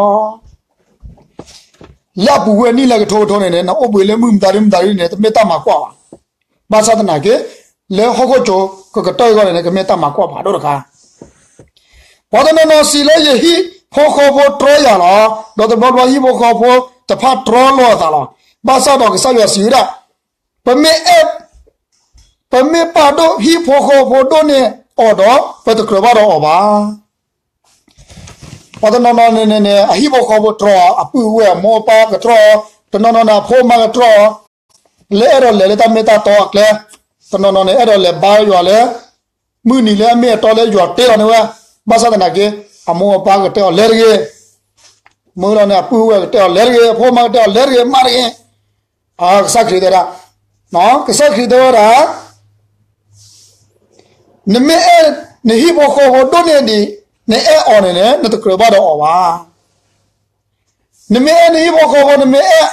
လီၤ. လၢအပူၤကွံာ်နံၣ်လၢကထိကထိန့ၣ်န့ၣ် နအိၣ်ဘှံးလၢမုၢ်မတၤဒ်မတၤဒ်န့ၣ် တမ့ၢ်တၢ်မၤကွၢ်ဘၣ်. ဘၣ်ဆၣ်သနာ်က့ လၢဟီၣ်ခိၣ်ကၠိကကတၢၢ်အဂီၢ်န့ၣ်န့ၣ် ကမ့ၢ်တၢ်မၤကွၢ်ဖးဒိၣ်တခါ ပှၤတနီၤနီၤစံးလၢယဟံၣ်ဖိဃီဖိတြီယၤလီၤ. ဒီးတဘျီဘျီဟံၣ်ဖိဃီဖိတဖၣ်တြီလိာ်အသးလီၤ. ဘၣ်ဆၣ်ဒီးကစၢ်ယွၤစံးဝဲဒၣ်, ပမ့ၢ်အဲၣ်, ပမ့ၢ်ပာ်ဒိၣ်ဟံၣ်ဖိဃီဖိဒိၣ်န့ၢ်အီၤဒီး ပတကြၢးဘၣ်ဒီးအီၤဘၣ်. ပှၤတနီၤနီၤန့ၣ်န့ၣ်န့ၣ် အဟံၣ်ဖိဃီဖိတြီအီၤ, အပုၢ်အဝဲၢ်အမိၢ်အပၢ်ကတြီအီၤ, တနီၤနီၤန့ၣ် အဖိအမါကတြီအီၤ, လၢအဲၣ်ဒိးလဲၤလၢတၢ်မ့ၢ်တၢ်တီအကျဲ, တနီၤနီၤန့ၣ် အဲၣ်ဒိးလဲၤဘါယွၤလၢ မုၢ်နံၤလၢအမ့ၢ်အတီလၢယွၤတ့လီၤန့ၣ်ဝဲ, ဘၣ်ဆၣ်သနာ်က့ အမိၢ်အပၢ်ကတဲအီၤလဲၤတဂ့ၤ, မ့ၢ်လီၤန့ၣ် အပုၢ်အဝဲၢ်ကတဲအီၤလဲၤတဂ့ၤ, အဖိအမါကတဲအီၤလဲၤတဂ့ၤ, မၤတဂ့ၤ, ကစၢ်ခရံာ်တဲဒၣ်, ကစၢ်ခရံာ်တဲဝဲဒၣ် နမ့ၢ်အဲၣ်နဟံၣ်ဖိဃီဖိဒိၣ်န့ၢ်ဒံး နအဲၣ်အီၤန့ၣ်န့ၣ် နတကြၢးဘၣ်ဒီးအီၤဘၣ်. နမ့ၢ်အဲၣ်နဟံၣ်ဖိဃီဖိ နမ့ၢ်အဲၣ်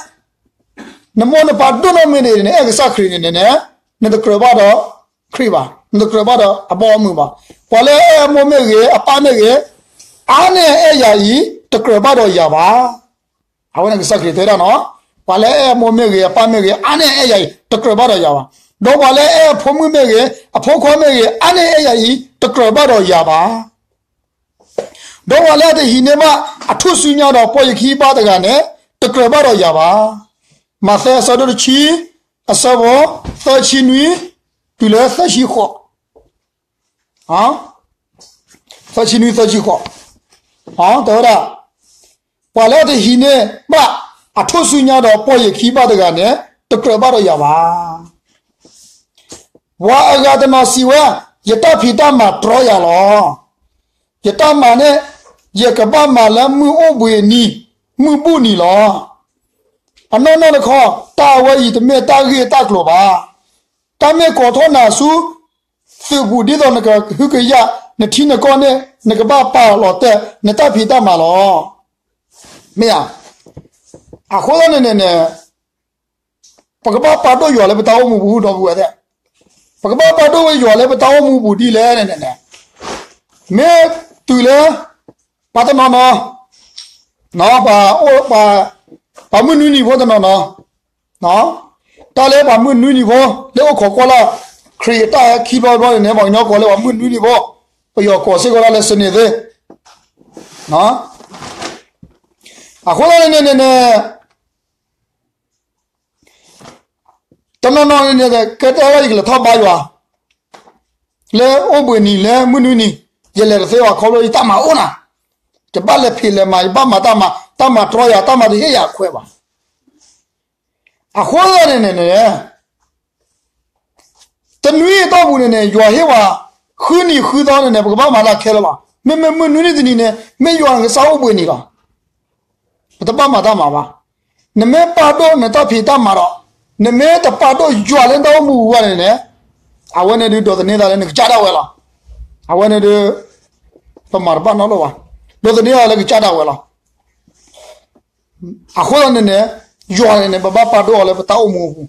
နမိၢ်နပၢ်ဒိၣ်နီၢ်မ့ၢ်ဒံး နအဲၣ်ကစၢ်ခရံာ်န့ၣ်န့ၣ်န့ၣ် နတကြၢးဘၣ်ဒီးခရံာ်ဘၣ်, နတကြၢးဘၣ်ဒီးအဘီအမုၢ်ဘၣ်. ပှၤလၢအအဲၣ်အမိၢ်မ့ၢ်ဂ့ၤ အပၢ်မ့ၢ်ဂ့ၤ, အါန့ၢ်အအဲၣ်ယၤအံၤ တကြၢးဘၣ်ဒီးယၤဘၣ်. အဝဲန့ၣ်ကစၢ်ခရံာ်တဲဒၣ်နီၤ, ပှၤလၢအအဲၣ်အမိၢ်မ့ၢ်ဂ့ၤ အပၢ်မ့ၢ်ဂ့ၤ အါန့ၢ်အအဲၣ်ယၤအံၤ တကြၢးဘၣ်ဒီးယၤဘၣ်. ဒီးပှၤလၢအအဲၣ်အဖိမုၣ်မ့ၢ်ဂ့ၤ အဖိခွါမ့ၢ်ဂ့ၤ အါန့ၢ်အအဲၣ်ယၤအံၤ တကြၢးဘၣ်ဒီးယၤဘၣ်. ဒီးပှၤလၢအတဟံးန့ၢ်ဘၣ်အထူၣ်စုညါဒီးပီၢ်ယခံဘၣ်တဂၤန့ၣ် တကြၢးဘၣ်ဒီးယၤဘၣ်. မးသဲအဆၢဒိၣ်တဆံ အဆၢဖိသၢဆံနွံ တုၤလၢသၢဆံဃိး, သၢဆံနွံ သၢဆံဃိး, တဲဝဲဒၣ် ပှၤလၢအတဟံးန့ၢ်ဘၣ်အထူၣ်စုညါဒီးပီၢ်ယခံဘၣ်တဂၤန့ၣ် တကြၢးဘၣ်ဒီးယၤဘၣ်. ပှၤအဂၤတနီၤစံးဝဲ, ယတၢ်ဖံးတၢ်မၤတြီယၤလီၤ. ယတၢ်မၤန့ၣ် ယကဘၣ်မၤလၢမုၢ်အိၣ်ဘှံးနံၤ မုၢ်ဘူၣ်နံၤလီၤ. အနီၢ်နီၢ်တခီ တၢ်အဝဲအံၤတမ့ၢ်တၢ်ဂ့ၢ်တၢ်ကျိၤဘၣ်. တၢ်မ့ၢ်ကိးထီၣ်နၤဆူ သုးပူၤဒ်သိးနကဟုကယာ် နထံနကီၢ်န့ၣ် နကဘၣ်ပာ်လီၤတဲာ် နတၢ်ဖံးတၢ်မၤလီၤ. မ့ၢ်ဧါ. အဃိသတးန့ၣ်န့ၣ်န့ၣ် ပကဘၣ်ပာ်ဒိၣ်ယွၤလၢပတၢ်အိၣ်မူပူၤ ဒီပုၢ်ဝဲၢ်သ့ၣ်, ပကဘၣ်ပာ်ဒိၣ်ဝဲယွၤလၢပတၢ်အိၣ်မူပူၤဒ်လဲၣ်န့ၣ်န့ၣ်, မ့ၢ်တုၤလၢ ပှၤတနီၤနီၤ, ပှၤအိၣ်ပှၤ ပှၤမုၢ်နွံနံၤဖိတနီၤနီၤ, တၢ်လၢပှၤမုၢ်နွံနံၤဖိ လၢအိၣ်ခိးကွၢ်လၢ ခရံာ်အတၢ်ဟဲခံဘျီတဘျီန့ၣ်န့ၣ် ပှၤကညီကိးလၢပှၤမုၢ်နွံနံၤဖိ, ပယီၤကိးစ့ၢ်ကီးဒၣ်လၢ စနေသ့ၣ်, အဃိသတးန့ၣ်န့ၣ်န့ၣ် တနီၤနီၤန့ၣ်န့ၣ် ကဲတၢ်လၢယကလဲၤထီၣ်ဘါယွၤ လၢအိၣ်ဘှံးနံၤလၢမုၢ်နွံနံၤ, ယလဲၤတသ့ဘၣ်ခီဖျိယတၢ်မၤအိၣ်နၤ, ယဘၣ်လဲၤဖံးလဲၤမၤ ယဘၣ်မၤတၢ်မၤ, တၢ်မၤတြီယၤ တၢ်မၤတဟ့ၣ်ယၤအခွဲးဘၣ်. အဃိသတးန့ၣ်န့ၣ်န့ၣ် တနွံအတီၢ်ပူၤန့ၣ်န့ၣ် ယွၤဟ့ၣ်ဝဲ ဃုနံၤဃုသီန့ၣ်န့ၣ် ပကဘၣ်မၤတၢ်ခဲလၢာ်လီၤ. မ့မ့ၢ်မုၢ်နွံနံၤတနံၤန့ၣ် မ့ၢ်ယွၤနကစၢ်အိၣ်ဘှံးနံၤလီၤ. ပတဘၣ်မၤတၢ်မၤဘၣ်. နမ့ၢ်ပာ်ဒိၣ်နတၢ်ဖံးတၢ်မၤဒီး နမ့ၢ်တပာ်ဒိၣ်ယွၤလၢနတၢ်အိၣ်မူပူၤဘၣ်န့ၣ်န့ၣ်, အဝဲန့ၣ်ဒုးဒိးသန့ၤသးလၢနကစၢ်ဒၣ်ဝဲလီၤ. အဝဲန့ၣ်ဒုး ပမၤတဘၣ်နီတဘျီဘၣ်. ဒိးသန့ၤသးလၢကစၢ်ဒၣ်ဝဲလီၤ. အဃိသတးန့ၣ်န့ၣ် ယွၤန့ၣ်န့ၣ် ပဘၣ်ပာ်ဒိၣ်အီၤလၢပတၢ်အိၣ်မူအပူၤ,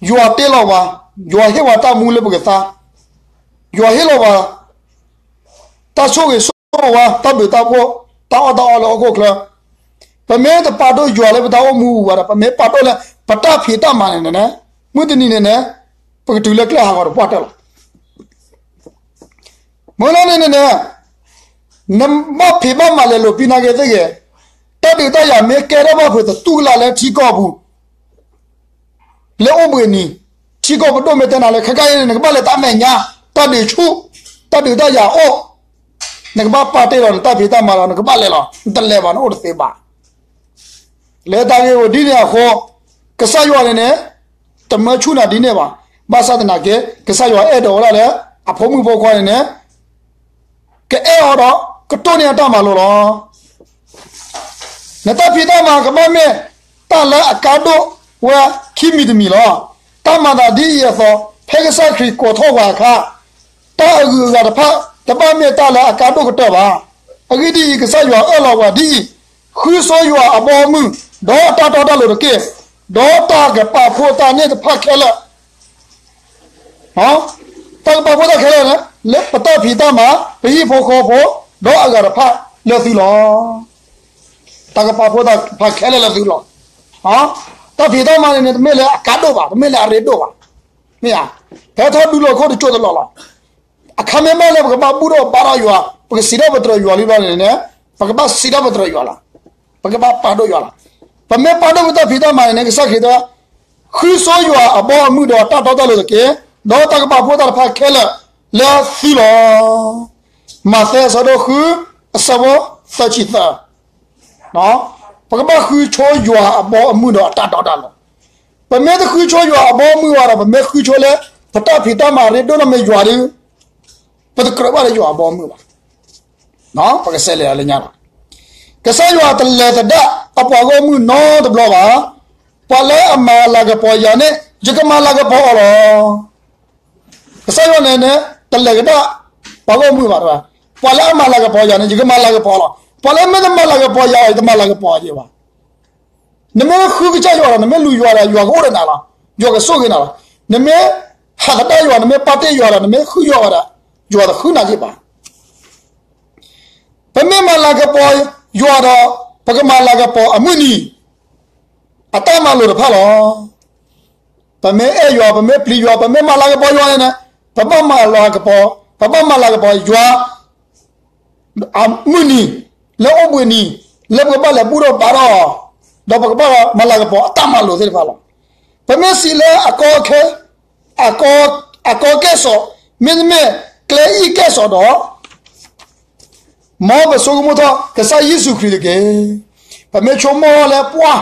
ယွၤတ့လီၤပှၤ, ယွၤဟ့ၣ်ပှၤတၢ်မူလၢပကသါ, ယွၤဟ့ၣ်လီၤပှၤ တၢ်ဆိၣ်ဂ့ၤဆိၣ်ဝါ တၢ်ဘျုးတၢ်ဖှိၣ် တၢ်အီၣ်တၢ်အီလၢဟီၣ်ခိၣ်ချၢ, ပမ့ၢ်တပာ်ဒိၣ်ယွၤလၢပတၢ်အိၣ်မူအပူၤဘၣ်ဒီး ပမ့ၢ်ပာ်ဒိၣ်လၢပတၢ်ဖံးတၢ်မၤန့ၣ်န့ၣ်, မုၢ်တနံၤန့ၣ်န့ၣ် ပကတုၤလၢကျဲဟးဂီၤတပှၢ်တၢၢ်လီၤ. မ့ၢ်လီၤန့ၣ်န့ၣ်န့ၣ်, နဘၣ်ဖံးဘၣ်မၤလဲၤလိာ်ပံနၤက့ၤသ့ၣ်ဂ့ၤ, တၢ်ဒုးတၢ်ယၤမ့ၢ်ကဲထီၣ်ဘၣ်ဖုးသတူၢ်ကလာ်လၢထံကီၢ်ပူၤ လၢအိၣ်ဘှံးနံၤ, ထံကီၢ်ပဒိၣ်မ့ၢ်တဲနၤလၢခဲခါအံၤန့ၣ် နကဘၣ်လဲၤတၢ်မဲာ်ညါ, တၢ်ဒုးဆူၣ်, တၢ်ဒုးတၢ်ယၤအိၣ်, နကဘၣ်ပာ်တ့ၢ်လီၤနတၢ်ဖံးတၢ်မၤလီၤ နကဘၣ်လဲၤလီၤ နတလဲၤဘၣ် နအိၣ်တသ့ဘၣ်. လၢတၢ်ဂ့ၢ်ဝဲဒ်န့ၣ်အဃိ, ကစၢ်ယွၤန့ၣ်န့ၣ် တမၢဆူၣ်နၤဒ်န့ၣ်ဘၣ်. ဘၣ်ဆၣ်သနာ်က့ ကစၢ်ယွၤအဲၣ်ဒိးဝဲဒၣ်လၢ အဖိမုၣ်ဖိခွါန့ၣ်န့ၣ် ကအဲၣ်အီၤဒီး ကတိၢ်န့ၢ်အတၢ်မၤလိာ်လီၤ. နတၢ်ဖံးတၢ်မၤကဘၣ်မ့ၢ်တၢ်လၢအကါဒိၣ်ဝဲခံမံၤတမံၤလီၤ. တၢ်မၤသးဒ်အံၤအသိး ဖဲကစၢ်ခရံာ်ကိးထီၣ်ပှၤအခါ, တၢ်အဂုၤအဂၤတဖၣ် တဘၣ်မ့ၢ်တၢ်လၢအကါဒိၣ်ကတၢၢ်ဘၣ်. အဂ့ၢ်ဒ်အံၤ, ကစၢ်ယွၤအၢၣ်လီၤပှၤဒ်အံၤ, ဃုဆိယွၤအဘီအမုၢ်, ဒီးအတၢ်တီတၢ်လိၤတက့ၢ်. ဒီးတၢ်ကပာ်ဖှိၣ်တၢ်န့ၣ်တဖၣ်ခဲလၢာ် တၢ်ကပာ်ဖှိၣ်တၢ်ခဲလၢာ်န့ၣ် လၢပတၢ်ဖံးတၢ်မၤ, ပဟံၣ်ဖိဃီဖိ, ဒီးအဂၤတဖၣ်လၢသုလီၤ. တၢ်ကပာ်ဖှိၣ်တၢ်တဖၣ်ခဲလၢာ်လၢသုလီၤ. တၢ်ဖံးတၢ်မၤန့ၣ်န့ၣ် တမ့ၢ်လၢအကါဒိၣ်ဘၣ်, တမ့ၢ်လၢအရ့ဒိၣ်ဘၣ်. မ့ၢ်ဧါ, ဖဲထီၣ်ဒူလီၤခိၣ်တကၠိတလီၢ်လီၤ. အခါမ့ၢ်ဘၣ်လၢပကဘၣ်ဘူၣ်ထီၣ်ဘါထီၣ်ယွၤ, ပကစံးထီၣ်ပတြၢၤယွၤလံဘျီန့ၣ်န့ၣ်, ပကဘၣ်စံးထီၣ်ပတြၢၤယွၤလီၤ. ပကဘၣ်ပာ်ဒိၣ်ယွၤလီၤ. ပမ့ၢ်ပာ်ဒိၣ်ပတၢ်ဖံးတၢ်မၤန့ၣ်န့ၣ် ကစၢ်ခရံာ်တဲ, ဃုဆိယွၤအဘီအမုၢ်ဒီးတၢ်တီတၢ်လိၤတက့ၢ်. ဒီးတၢ်ကပာ်ဖှိၣ်တၢ်တဖၣ်ခဲလၢာ်လၢသုလီၤ. မးသဲအဆၢဒိၣ်ဃု အဆၢဖိသၢဆံသၢ ပကဘၣ်ဃုဆိယွၤအဘီအမုၢ်ဒီးအတၢ်တီတၢ်လိၤ. ပမ့ၢ်တဃုဆိယွၤအဘီအမုၢ်ဘၣ်ဒီး ပမ့ၢ်ဃုဆိလၢ ပတၢ်ဖံးတၢ်မၤရ့ဒိၣ်နီၢ်မ့ၢ်ယွၤဒီး ပတကြၢးဘၣ်လၢယွၤအဘီအမုၢ်ဘၣ်. ပကစးလဲၤလၢညါလီၤ. ကစၢ်ယွၤတလဲၤသဒၣ်အပှၤဂီၢ်မုၢ်နီတဘျီဘၣ်. ပှၤလၢအမၤလၤကပီၤယၤန့ၣ် ယကမၤလၤကပီၤအီၤလီၤ. ကစၢ်ယွၤန့ၣ်န့ၣ် တလဲၤကဒၣ်ပှၤဂီၢ်မုၢ်ဘၣ်တဘၣ်. ပှၤလၢအမၤလၤကပီၤယၤန့ၣ် ယကမၤလၤကပီၤလီၤ. ပှၤလၢမ့ၢ်တမၤလၤကပီၤယၤအီၤ ယတမၤလၤကပီၤအီၤဘၣ်. နမ့ၢ်ဃုကစၢ်ယွၤဒီး နမ့ၢ်လူၤယွၤဒီး ယွၤကအိၣ်ဒီးနၤလီၤ. ယွၤကဆိၣ်ဂ့ၤနၤလီၤ. နမ့ၢ်ဟးသဒၣ်ယွၤ နမ့ၢ်ပာ်တ့ၢ်ယွၤဒီး နမ့ၢ်ဃုယွၤဝဲဒီး ယွၤတဃုနၤယ့ၢ်ဘၣ်. ပမ့ၢ်မၤလၤကပီၤယွၤဒီး ပကမၤလၤကပီၤအမုၢ်နံၤ အတၢ်မၤလိာ်တဖၣ်လီၤ. ပမ့ၢ်အဲၣ်ယွၤ ပမ့ၢ်ပျံၤယွၤ ပမ့ၢ်မၤလၤကပီၤယွၤန့ၣ်န့ၣ် ပဘၣ်မၤလၤကပီၤ ပဘၣ်မၤလၤကပီၤယွၤ အမုၢ်နံၤ လၢအိၣ်ဘှံးနံၤ လၢပကဘၣ်လဲၤဘူၣ်ထီၣ်ဘါထီၣ်အီၤ ဒီးပကဘၣ်မၤလၤကပီၤအတၢ်မၤလိာ်သ့ၣ်တဖၣ်လီၤ. ပမ့ၢ်စံးလၢအကီအခဲ အကီ အကီကဲၣ်ဆိး မ့တမ့ၢ်ကျဲအံၣ်ကဲၣ်ဆိးဒီး မ်ပဆိကမိၣ်ထီၣ်ကစၢ်ယ့ၣ်ၡူးခရံာ်တက့ၢ်. ပမ့ၢ်ဆိကမိၣ်လၢပှၢ်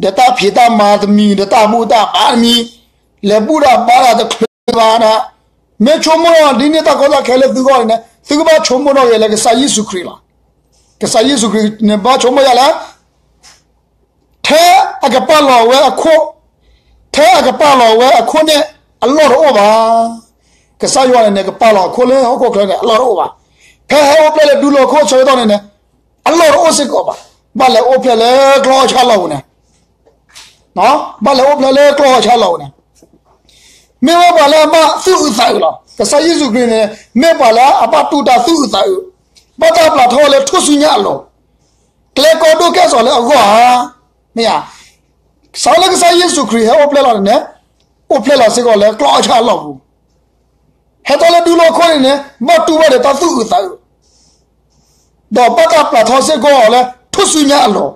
ဒီးတၢ်ဖံးတၢ်မၤတမံၤ ဒီးတၢ်ဘူၣ်တၢ်ဘါတမံၤ လဲၤဘူၣ်တၢ်ဘါတၢ်တချုးဘၣ်ဒီး မ့ၢ်ဆိကမိၣ်လီၤဒ်န့ၣ်တၢ်ကီတၢ်ခဲလၢသုဂီၢ်န့ၣ်န့ၣ် သုကဘၣ်ဆိကမိၣ်ထီၣ်က့ၤလၢကစၢ်ယ့ၣ်ၡူးခရံာ်လီၤ. ကစၢ်ယ့ၣ်ၡူးခရံာ်န့ၣ်ဘၣ်ဆိကမိၣ်ယၤလၢ ထဲအကပာ်လီၤဝဲအခိၣ်, ထဲအကပာ်လီၤဝဲအခိၣ်န့ၣ် အလီၢ်တအိၣ်ဘၣ်. ကစၢ်ယွၤန့ၣ်န့ၣ် ကပာ်လီၤအခိၣ်လၢဟီၣ်ခိၣ်ချၢန့ၣ် အလီၢ်တအိၣ်ဘၣ်. ဖဲဟဲအိၣ်ဖျဲၣ်လၢဒူလိာ်ခိၣ်ဆၢကတီၢ်န့ၣ်န့ၣ် အလီၢ်တအိၣ်စ့ၢ်ကီးဘၣ်. ဘၣ်လဲၤအိၣ်ဖျဲၣ်လၢကျီၢ်အီၣ်ဆၣ်လီၢ်ပူၤန့ၣ်, ဘၣ်လဲၤအိၣ်ဖျဲၣ်လၢကျီၢ်အီၣ်ဆၣ်လီၢ်ပူၤန့ၣ် မ့ၢ်ဝဲပှၤလၢအဘၣ်သူၣ်အုးသးအုးလီၤ. ကစၢ်ယ့ၣ်ၡူးခရံာ်န့ၣ် မ့ၢ်ပှၤလၢအဘၣ်တူၢ်တၢ်သူၣ်အုးသးအုး, ဘၣ်တၢ်ပျၢ်ထီၣ်လၢထူၣ်စုညါအလိၤ, ကျဲကီဒိၣ်ကဲစိးလၢအဂီၢ်ဧါ, မ့ၢ်ဧါ. စးလၢကစၢ်ယ့ၣ်ၡူးခရံာ်ဟဲအိၣ်ဖျဲၣ်လီၤန့ၣ်န့ၣ်, အိၣ်ဖျဲၣ်လီၤစ့ၢ်ကီးလၢကျီၢ်အီၣ်ဆၣ်အလီၢ်ပူၤ, ဟဲထီၣ်လၢဒူလိာ်ခိၣ်န့ၣ်န့ၣ် ဘၣ်တူၢ်ဘၣ်ဒီးတၢ်သူၣ်အုးသးအုး ဒီးဘၣ်တၢ်ပျၢ်ထီၣ်စ့ၢ်ကီးအီၤလၢထူၣ်စုညါအလိၤ,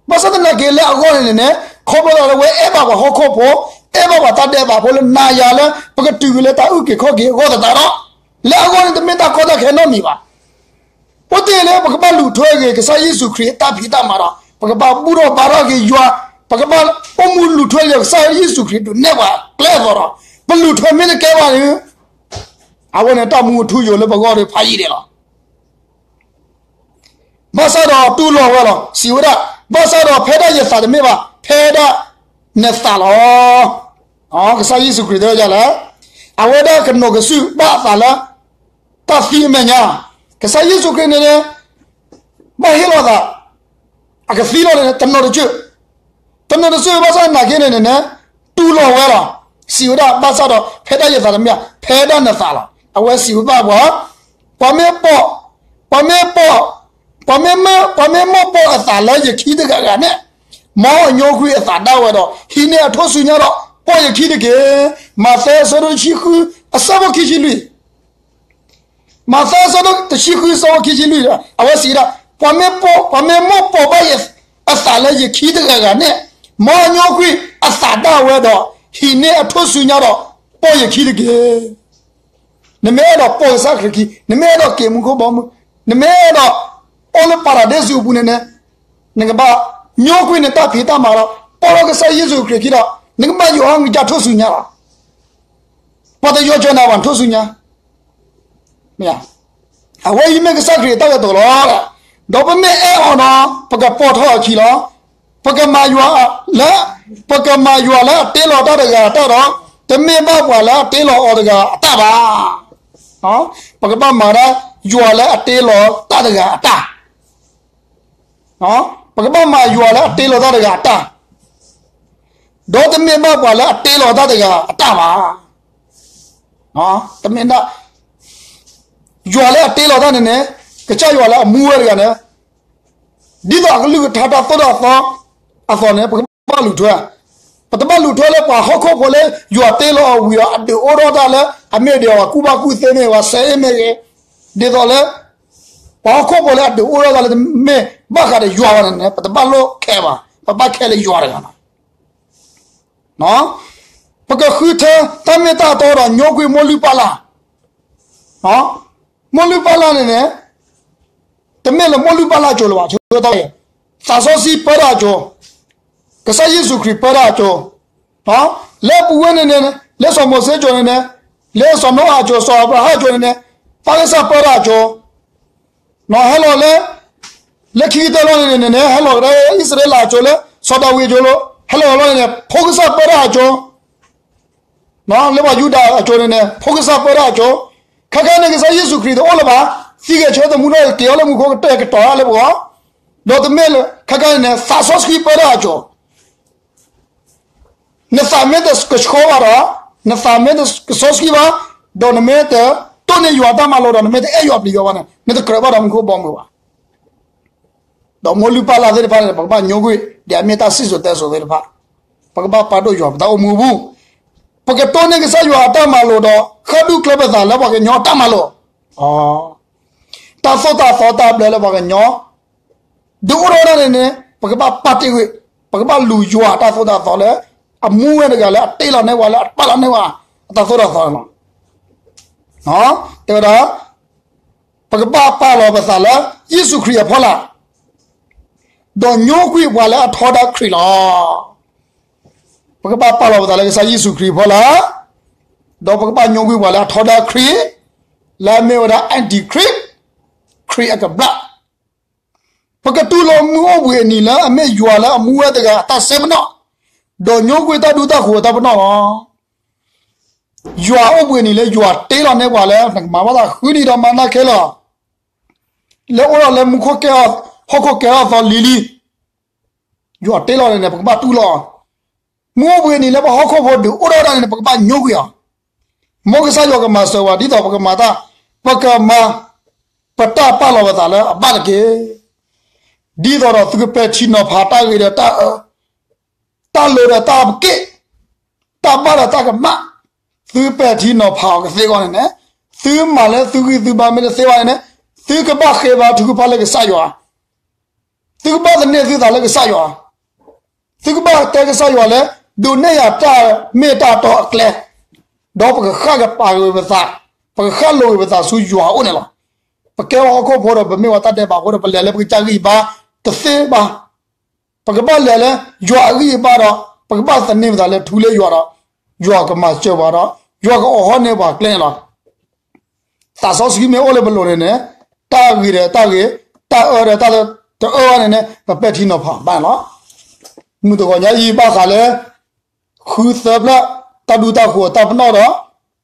ဘၣ်ဆၣ်သနာ်က့လၢအဂီၢ်န့ၣ်န့ၣ်န့ၣ် ခီဖျိလၢအဝဲအဲၣ်ဘၣ်ပှၤဟီၣ်ခိၣ်ဖိ, အဲၣ်ဘၣ်ပှၤတၢ်ဒဲးဘးဖိလၢနၤယၤလၢ ပကတုၤက့ၤလၢတၢ်အုၣ်က့ၤခီၣ်က့ၤအဂီၢ်သတးဒီး, လၢအဂီၢ်န့ၣ်တမ့ၢ်တၢ်ကီတၢ်ခဲနီတမံၤဘၣ်. အိၣ်တ့ၢ်လၢပကဘၣ်လူၤထွဲက့ၤကစၢ်ယ့ၣ်ၡူးခရံာ်အတၢ်ဖံးတၢ်မၤဒီး ပကဘၣ်ဘူၣ်ထီၣ်ဘါထီၣ်က့ၤယွၤ, ပကဘၣ်အိၣ်မူလူၤထွဲက့ၤကစၢ်ယ့ၣ်ၡူးခရံာ်ဒုးနဲၣ်ပှၤကျဲအသိးဒီး ပလူၤထွဲမ့ၢ်တကဲဘၣ်န့ၣ် အဝဲန့ၣ်တၢ်မူအထူအယိာ်လၢပဂီၢ်ဒီးဖးယံာ်ဒဲးလီၤ. ဘၣ်ဆၣ်ဒီးတူၢ်လိာ်ဝဲလီၤ. စံးဝဲဒၣ်, ဘၣ်ဆၣ်ဒီးဖဲဒၣ်ယသးတမ့ၢ်ဘၣ်, ဖဲဒၣ်နသးလီၤ. ကစၢ်ယ့ၣ်ၡူးခရံာ်တဲဝဲဒ်လဲၣ်, အဝဲဒၣ်ကနိးကစုာ်ဘၣ်အသးလၢ တၢ်သံအမဲာ်ညါ, ကစၢ်ယ့ၣ်ၡူးခရံာ်န့ၣ်န့ၣ် ဘၣ်ဟ့ၣ်လီၤသး အကသံလီၤန့ၣ် တနီၤတစၢၢ်, တနီၤတစၢၢ်ဘၣ်ဆၣ်သနာ်က့န့ၣ်န့ၣ်န့ၣ် တူၢ်လိာ်ဝဲလီၤ. စံးဝဲဒၣ် ဘၣ်ဆၣ်ဒီးဖဲဒၣ်ယသးတမ့ၢ်ဘၣ်, ဖဲဒၣ်နသးလီၤ. အဝဲစံးဝဲဘၣ်ပှၤ, ပှၤမ့ၢ်ပိာ်, ပှၤမ့ၢ်ပိာ်, ပှၤမ့ၢ်မၢ, ပှၤမ့ၢ်မိၢ်ပိာ်အသးလၢယခံတဂၤဂၤန့ၣ်, မ်အညိကွံာ်အသးဒၣ်ဝဲဒီး ဟံးန့ၢ်အထူၣ်စုညါဒီး ပိာ်ယခံတက့ၢ်. မးသဲအဆၢဒိၣ်တဆံဃု အဆၢဖိခံဆံလွံၢ် မးသဲအဆၢဒိၣ်တဆံဃု အဆၢဖိခံဆံလွံၢ်ဒီး အဝဲစံးဝဲဒၣ်, ပှၤမ့ၢ်ပိာ်, ပှၤမ့ၢ်မိၢ်ပိာ်ဘၣ်ယအသးလၢယခံတဂၤဂၤန့ၣ်, မ်အညိကွံာ်အသးဒၣ်ဝဲဒီး ဟံးန့ၢ်အထူၣ်စုညါဒီး ပိာ်ယခံတက့ၢ်. နမ့ၢ်အဲၣ်ဒိးပိာ်ကစၢ်ခရံာ်ခံ, နမ့ၢ်အဲၣ်ဒိးက့ၤမူခိၣ်ဘီမုၢ်, နမ့ၢ်အဲၣ်ဒိးအိၣ်လၢပၤရဒ့စူးအပူၤန့ၣ်န့ၣ်, နကဘၣ်ညိကွံာ်နတၢ်ဖံးတၢ်မၤဒီး ပိာ်ထီၣ်ကစၢ်ယ့ၣ်ၡူးခရံာ်ခံဒီး နကဘၣ်ယီၤဟီၣ်ကစၢ်ထူၣ်စုညါလီၤ. ပှၤတယီၤစၢၤနၤဘၣ် နထူၣ်စုညါ မ့ၢ်ဧါ. အဝဲအံၤမ့ၢ်ကစၢ်ခရံာ်အတၢ်ကတိၤလီၤ. ဒီးပမ့ၢ်အဲၣ်အီၤဒီး ပကပိာ်ထီၣ်အခံလီၤ. ပကမၤယွၤလၢ, ပကမၤယွၤလၢအတ့လီၤတၢ်တဂၤအတၢ်ဒီး တမ့ၢ်ဘၣ်ပှၤလၢအတ့လီၤအီၤတဂၤအတၢ်ဘၣ်. ပကဘၣ်မၤဒၣ်ယွၤလၢအတ့လီၤတၢ်တဂၤအတၢ် ပကဘၣ်မၤယွၤလၢအတ့လီၤတၢ်တဂၤအတၢ်, ဒီးတမ့ၢ်ဘၣ်ပှၤလၢအတ့လီၤတၢ်တဂၤအတၢ်ဘၣ်. တမ့ၢ်ဒၣ် ယွၤလၢအတ့လီၤတၢ်န့ၣ်န့ၣ်, ကစၢ်ယွၤလၢအမူဝဲတဂၤန့ၣ်, ဒ်သိးအကလုၢ်ကထါတၢ်သိၣ်တၢ်သီအသိးန့ၣ် ပကဘၣ်လူၤထွဲ, ပတဘၣ်လူၤထွဲလၢပှၤဟီၣ်ခိၣ်ဖိလၢယွၤတ့လီၤအီၤဝံၤဒီး အဒုးအိၣ်ထီၣ်တၢ်လၢအမ့ၢ်ဒံးအီၤ ကူၣ်ဘၣ်ကူၣ်သ့မ့ၢ်ဂ့ၤ, စဲအ့ၣ်မ့ၢ်ဂ့ၤ, ဒ်သိးလၢ ပှၤဟီၣ်ခိၣ်ဖိလၢအဒုးအိၣ်ထီၣ်တၢ်လၢတမ့ၢ်ဘၣ်ဃးဒီးယွၤဘၣ်န့ၣ်န့ၣ် ပတဘၣ်လိၣ်ခဲဘၣ်, ပဘၣ်ခဲလၢယွၤတဂၤလီၤ. ပကဃုထၢတၢ်မ့ၢ်တၢ်တီဒီးညိကွံာ်မိၢ်လုၢ်ပၢ်လၢ်, မိၢ်လုၢ်ပၢ်လၢ်န့ၣ်န့ၣ်, တမ့ၢ်လၢမိၢ်လုၢ်ပၢ်လၢ်အစိၤလၢၤဘၣ်, သးစီဆှံပၢတၢ်အစိၤ, ကစၢ်ယ့ၣ်ၡူးခရံာ်ပၢတၢ်အစိၤ, လၢပူၤဝဲန့ၣ်န့ၣ်, လၢစီၤမိၤၡ့အစိၤန့ၣ်န့ၣ်, လၢစီၤနိအၤအစိၤ, စီၤအၤဘြၤဟၣ်အစိၤန့ၣ်န့ၣ်, ပၢ်ကစၢ်ပၢတၢ်အစိၤ, ဟဲလီၤလၢ, လၢခံကတၢၢ်လီၤန့ၣ်န့ၣ်န့ၣ်, ဟဲလီၤလၢအံၣ်စရ့လးအစိၤလၢစီၤဒၤဝံးအစိၤလီၤ, ဟဲလီၤလီၤန့ၣ်န့ၣ် ဖိကစၢ်ပၢတၢ်အစိၤ လၢပှၤယူဒၤအစိၤန့ၣ်န့ၣ် ဖိကစၢ်ပၢတၢ်အစိၤ, ခဲခါန့ၣ် ကစၢ်ယ့ၣ်ၡူးခရံာ်တအိၣ်လၢၤဘၣ်, သံဂဲၤဆၢထၢၣ်သမူထီၣ် က့ၤအီၤလၢမူခိၣ်ကတၢၢ်ကတီၤတၢ်လၢပဂီၢ်, ဒီးတမ့ၢ်လၢ ခဲခါန့ၣ်န့ၣ် သးစီဆှံပၢတၢ်အစိၤ နသးမ့ၢ်တကဆှီဘၣ်ဒီး, နသးမ့ၢ်တကစီဆှံဘၣ်, ဒီးနမ့ၢ်တတိၢ်န့ၢ်ယွၤတၢ်မၤလိာ်ဒီး နမ့ၢ်တအဲၣ်ယွၤပျံၤယွၤဘၣ်န့ၣ် နတကြၢးဘၣ်ဒီးမူခိၣ်ဘီမုၢ်ဘၣ်. ဒီးမိၢ်လုၢ်ပၢ်လၢ်သ့ၣ်တဖၣ်န့ၣ် ပကဘၣ်ညိကွံာ် ဒ်အမ့ၢ်တၢ်စံၣ်စိၤတဲစိၤသ့ၣ်တဖၣ်, ပကဘၣ်ပာ်ဒိၣ်ယွၤပတၢ်အိၣ်မူအပူၤ, ပကတိၢ်န့ၢ်ကစၢ်ယွၤအတၢ်မၤလိာ်ဒီး ဃၣ်ဒူၣ်ကျၢပသးလၢပှၤကညီအတၢ်မၤလိာ် တၢ်သိၣ်တၢ်သီတၢ်ဘျၢလၢပှၤကညီ ဒုးအိၣ်ထီၣ်ဒၣ်န့ၣ်န့ၣ် ပကဘၣ်ပာ်တ့ၢ်ကွံာ်, ပကဘၣ်လူၤယွၤတၢ်သိၣ်တၢ်သီလၢ အမူဝဲတဂၤလၢအတ့လီၤန့ၢ်ပှၤလၢအပာ်လီၤန့ၢ်ပှၤ အတၢ်သိၣ်တၢ်သီန့ၣ်လီၤ. တဲဝဲဒၣ် ပကဘၣ်ပာ်လီၤပသးလၢ ယ့ၣ်ၡူးခရံာ်အဖီလာ် ဒီးညိကွံာ်ပှၤလၢအထီဒါခရံာ်လီၤ. ပကဘၣ်ပာ်လီၤပသးလၢကစၢ်ယ့ၣ်ၡူးခရံာ်အဖီလာ်, ဒီးပကဘၣ်ညိကွံာ်ပှၤလၢအထီဒါခရံာ်, လၢအမ့ၢ်ဝဲဒၣ် Antichrist, ခရံာ်အကဘျၣ်. ပကတူၢ်လိာ်မုၢ်အိၣ်ဘှံးအနံၤလၢအမ့ၢ်ယွၤလၢအမူဝဲတဂၤအတၢ်စဲပနီၣ်, ဒီးညိကွံာ်တၢ်ဒူတၢ်ဃိၤအတၢ်ပနီၣ်လီၤ. ယွၤအိၣ်ဘှံးအနံၤလၢယွၤတ့လီၤန့ၢ်ပှၤလၢ နကမၤဘၣ်သးဃုနံၤဒီးမၤနၢ်ခဲလၢာ် လၢအိၣ်ဒီးလၢမူခိၣ်ကဲ, ဟီၣ်ခိၣ်ကဲထီၣ်သီလံၤလံၤ, ယွၤတ့လီၤန့ၣ်န့ၣ် ပကဘၣ်တူၢ်လိာ်အီၤ. မုၢ်အိၣ်ဘှံးအနံၤလၢပှၤဟီၣ်ခိၣ်ဖိဒုးအိၣ်ထီၣ်ဝဲဒၣ်န့ၣ်န့ၣ် ပကဘၣ်ညိကွံာ်အီၤ. မ်ကစၢ်ယွၤကမၤစၢၤပှၤဒ်သိးပကမၤတၢ်, ပကမၤ ပတၢ်ပာ်လီၤပသးလၢအဘၣ်တက့ၢ်. ဒ်သိးဒီးသုကပဲာ်ထံနီၤဖးတၢ်ဂ့ၤဒီးတၢ်အၢ, တၢ်လိၤဒီးတၢ်ပက့ၣ်, တၢ်ဘၣ်ဒီးတၢ်ကမၣ်, သုပဲာ်ထံနီၤဖးအီၤကသ့အဂီၢ်န့ၣ်န့ၣ်, သုမၤလၢသုဂံၢ်သုဘါမ့ၢ်တသ့ဘၣ်န့ၣ်န့ၣ်, သုကဘၣ်ဃ့ဘါထုကဖၣ်လၢကစၢ်ယွၤ, သုကဘၣ်သန့ၤသုသးလၢကစၢ်ယွၤ, သုကဘၣ်တဲကစၢ်ယွၤလၢ ဒိးန့ၢ်ယၤတၢ်မ့ၢ်တၢ်တီအကျဲ, ဒီးပကဃၣ်ကပာ်က့ၤပသး, ပကဃၣ်လိၤက့ၤပသးဆူယွၤအအိၣ်န့ၣ်လီၤ. ပကဲပှၤဟီၣ်ခိၣ်ဖိဒီး ပမ့ၢ်ပှၤတၢ်ဒဲးဘးအဃိဒီး ပလဲၤလၢပကစၢ်ဂံၢ်ဘါတသ့ဘၣ်. ပကဘၣ်လဲၤလၢယွၤအဂံၢ်အဘါဒီး ပကဘၣ်သန့ၤပသးလၢထူလၢယွၤဒီး ယွၤကမၤစၢၤပှၤဒီး ယွၤကအီၣ်ဟီၣ်န့ၢ်ပှၤကျဲန့ၣ်လီၤ. သးစီဆှံမ့ၢ်အိၣ်လၢပလိၤန့ၣ်န့ၣ်, တၢ်ဂ့ၤဒီးတၢ်ဂ့ၤ, တၢ်အၢဒီးတၢ်တအၢဘၣ်န့ၣ်န့ၣ် ပပဲာ်ထံနီၤဖးဘၣ်န့ၣ်လီၤ. မုၢ်တဂီၤညါအံၤဘၣ်ဃးလၢ ဃုသၢဖျၢၣ် တၢ်ဒူတၢ်ဃိၤအတၢ်ပနီၣ်ဒီး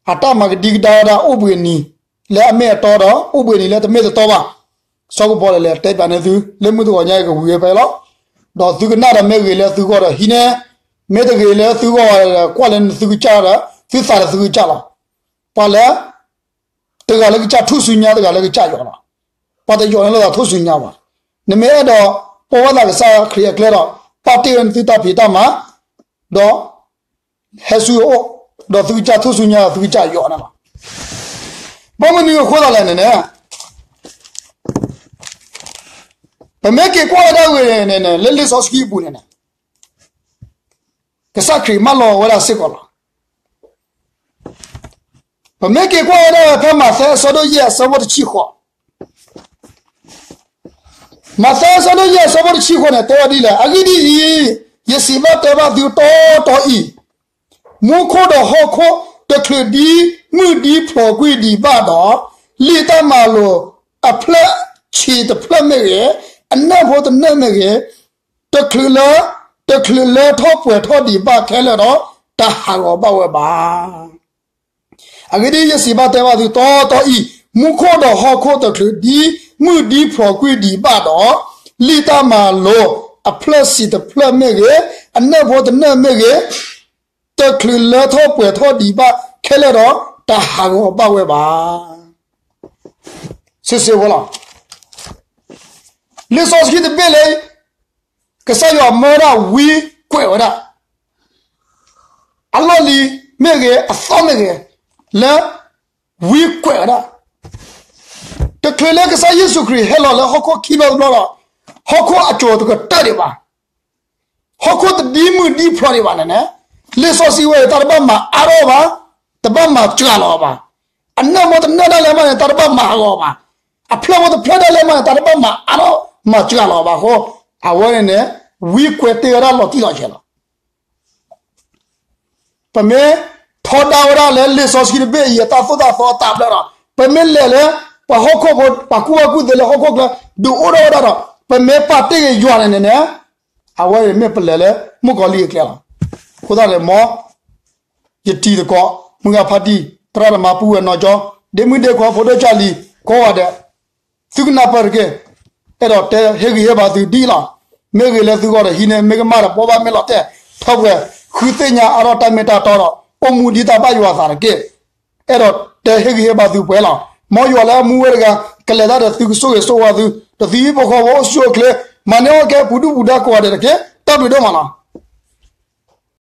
အတၢ်မၤကဒံကဒါဝဲဒၣ်အိၣ်ဘှံးအနံၤ လၢအမ့ၢ်အတီဒီး အိၣ်ဘှံးအနံၤလၢတမ့ၢ်တတီဘၣ်. စီၤကပီၤလဲၤတဲပၠးန့ၢ်သု လၢမုၢ်တဂီၤညါအံၤကဝံၤဝဲဖဲလီၤ. ဒီးသုကနၣ်ဒီးမ့ၢ်ဂ့ၤလၢသုဂီၢ်ဒီးဟံးန့ၢ်, မ့ၢ်တဂ့ၤလၢသုဂီၢ်ဒီး ကွၢ်လၢသုကစၢ်ဒီး သုသးဒီးသုကစၢ်လီၤ. ပှၤလၢ တဂၤလၢကစၢ်ထူၣ်စုညါ တဂၤလၢကစၢ်ယွၤလီၤ. ပှၤတယွၤန့ၣ်လိာ်သးထူၣ်စုညါဘၣ်. နမ့ၢ်အဲၣ်ဒိးပိာ်ဘၣ်သးကစၢ်ခရံာ်အကျဲဒီး ပာ်တ့ၢ်ဝဲန့ၣ်သုတၢ်ဖံးတၢ်မၤ ဒီး ဟဲဆူအအိၣ်, ဒီးသုကစၢ်ထူၣ်စုညါဒီးသုကစၢ်ယွၤန့ၣ်လီၤ. ဘၣ်မနုၤအဃိသတးလဲၣ်န့ၣ်န့ၣ်, ပမ့ၢ်က့ၤကွၢ်ဝဲဒၣ်ဝဲန့ၣ်န့ၣ် လၢလံာ်စီဆှံအပူၤန့ၣ်န့ၣ် ကစၢ်ခရံာ်မၢလီၤဝဲဒၣ်စ့ၢ်ကီးလီၤ. ပမ့ၢ်က့ၤကွၢ်ဝဲဒၣ်ဖဲမးသဲအဆၢဒိၣ်ယဲၢ်အဆၢဖိတဆံဃိး, မးသဲအဆၢဒိၣ်ယဲၢ်အဆၢဖိတဆံဃိးန့ၣ် တဲဝဲဒ်လဲၣ်, အဂ့ၢ်ဒ်အံၤ, ယစံးဘၣ်တဲဘၣ်သုတီတီအံၤ, မူခိၣ်ဒီးဟီၣ်ခိၣ်တချုးဒ်မုၢ်ဒ်ဖျိးကွံာ်ဒံးဘၣ်ဒီး, လံာ်တၢ်မၤလိာ်အဖျၢၣ်ဆံးတဖျၢၣ်မ့ၢ်ဂ့ၤ, အနၢၣ်ဖိတနၢၣ်မ့ၢ်ဂ့ၤ, တချုးလၢ, တချုးလၢထီၣ်ပှဲၤထီၣ်ဒံးဘၣ်ခဲလၢာ်ဒီး, တဟးဂီၤဘၣ်ဝဲဘၣ်. အဂ့ၢ်ဒ်အံၤ, ယစံးဘၣ်တဲဘၣ်သုတီတီအံၤ, မူခိၣ်ဒီးဟီၣ်ခိၣ်တချုးဒ်မုၢ်ဒ်ဖျိးကွံာ်ဒံးဘၣ်ဒီး, လံာ်တၢ်မၤလိာ်အဖျၢၣ်ဆံးတဖျၢၣ်မ့ၢ်ဂ့ၤ, အနၢၣ်ဖိတနၢၣ်မ့ၢ်ဂ့ၤ, တချုးလၢထီၣ်ပှဲၤထီၣ်ဒံးဘၣ်ခဲလၢာ်ဒီး, တဟးဂီၤဘၣ်ဝဲဘၣ်. စ့စ့ဖိလီၤ. လံာ်စီဆှံတဘ့ၣ်လၢ ကစၢ်ယွၤမၢဝဲဒၣ်ဝံကွဲးဝဲဒၣ်, အလီၢ်လံၤမ့ၢ်ဂ့ၤ, အသီမ့ၢ်ဂ့ၤ, လၢဝံကွဲးဝဲဒၣ်, တချုးလၢကစၢ်ယ့ၣ်ၡူးခရံာ်ဟဲလီၤလၢဟီၣ်ခိၣ်ခံဘျီတဘျီဒီး, ဟီၣ်ခိၣ်အစိၤတကတၢၢ်ဒံးဘၣ်. ဟီၣ်ခိၣ်တဒ်မုၢ်ဒ်ဖျိးဒံးဘၣ်န့ၣ်န့ၣ်, လံာ်စီဆှံဝဲအံၤ တၢ်တဘၣ်မၤအါထီၣ်ဘၣ်, တဘၣ်မၤစှၤလီၤဘၣ်. အနၢၣ်ဖိတနၢၣ်ဒၣ်လဲာ်မးန့ၣ် တၢ်တဘၣ်မၤအဂီၢ်ဘၣ်. အဖျၢၣ်ဖိတဖျၢၣ်ဒၣ်လဲာ်မးန့ၣ် တၢ်တဘၣ်မၤအါထီၣ်မၤစှၤလီၤဘၣ်အဃိ, အဝဲန့ၣ်န့ၣ် ဝံကွဲးတ့ၢ်ဝဲဒၣ်လီၤတံၢ်လီၤဆဲးလီၤ. ပမ့ၢ်ထီဒါဝဲဒၣ်လၢလံာ်စီဆှံတဘ့ၣ်အံၤ အတၢ်သိၣ်တၢ်သီအတၢ်ဘျၢဒီး, ပမ့ၢ်လဲၤလၢ ပှၤဟီၣ်ခိၣ်ဖိ ပှၤကူၣ်ဘၣ်ကူၣ်သ့လၢဟီၣ်ခိၣ်ချၢ ဒုးအိၣ်ထီၣ်ဝဲဒၣ်ဒီး, ပမ့ၢ်ပာ်တ့ၢ်က့ၤယွၤန့ၣ်န့ၣ်န့ၣ်, အဝဲအံၤမ့ၢ်ပလဲၤလၢမုၣ်ကီၤလံၢ်အကျဲလီၤ. အဃိသတးန့ၣ် မ်ယတံၤသကိး မုၢ်ဂၤဖါတံၢ် သရၣ်သမါပုၢ်ဝဲၢ်နီၢ်ကၠီ ဒ့မုၣ်ဒ့ခွါ ဖိဒိၣ်ကၢ်လံၤ ကိးဂၤဒဲး သုကနၢ်ပၢၢ်တက့ၢ်. အဲၣ်ဒိးတဲဟ့ၣ်ဂံၢ်ဟ့ၣ်ဘါသုဒ်အံၤလီၤ. မ့ၢ်ဂ့ၤလၢသုဂီၢ်ဒီးဟံးန့ၢ်, မ့ၢ်ကမၣ်ဒီးဘိးဘၣ် မ့ၢ်လီၤတဲာ်ထီၣ်ပှဲၤ ဃုသ့ၣ်ညါအါထီၣ်တၢ်မ့ၢ်တၢ်တီဒီး အိၣ်မူဒ်တၢ်ဘၣ်ယွၤအသးတက့ၢ်. အဲၣ်ဒိးတဲဟ့ၣ်ဂံၢ်ဟ့ၣ်ဘါသုပှဲၤလီၤ. မ်ယွၤလၢအမူဝဲတဂၤ ကလဲၤတၢ်ဒီးသုကဆိၣ်ဂ့ၤဆိၣ်ဝါသု, ဒီးသုဟံၣ်ဖိဃီဖိအိၣ်ဆူၣ်အိၣ်ချ့, မၤန့ၢ်အီၣ်ကဲပူၤဒုၣ်ပူၤဒါကိးဂၤဒဲးတက့ၢ်. တၢ်ဘျုးဒိၣ်မးလီၤ.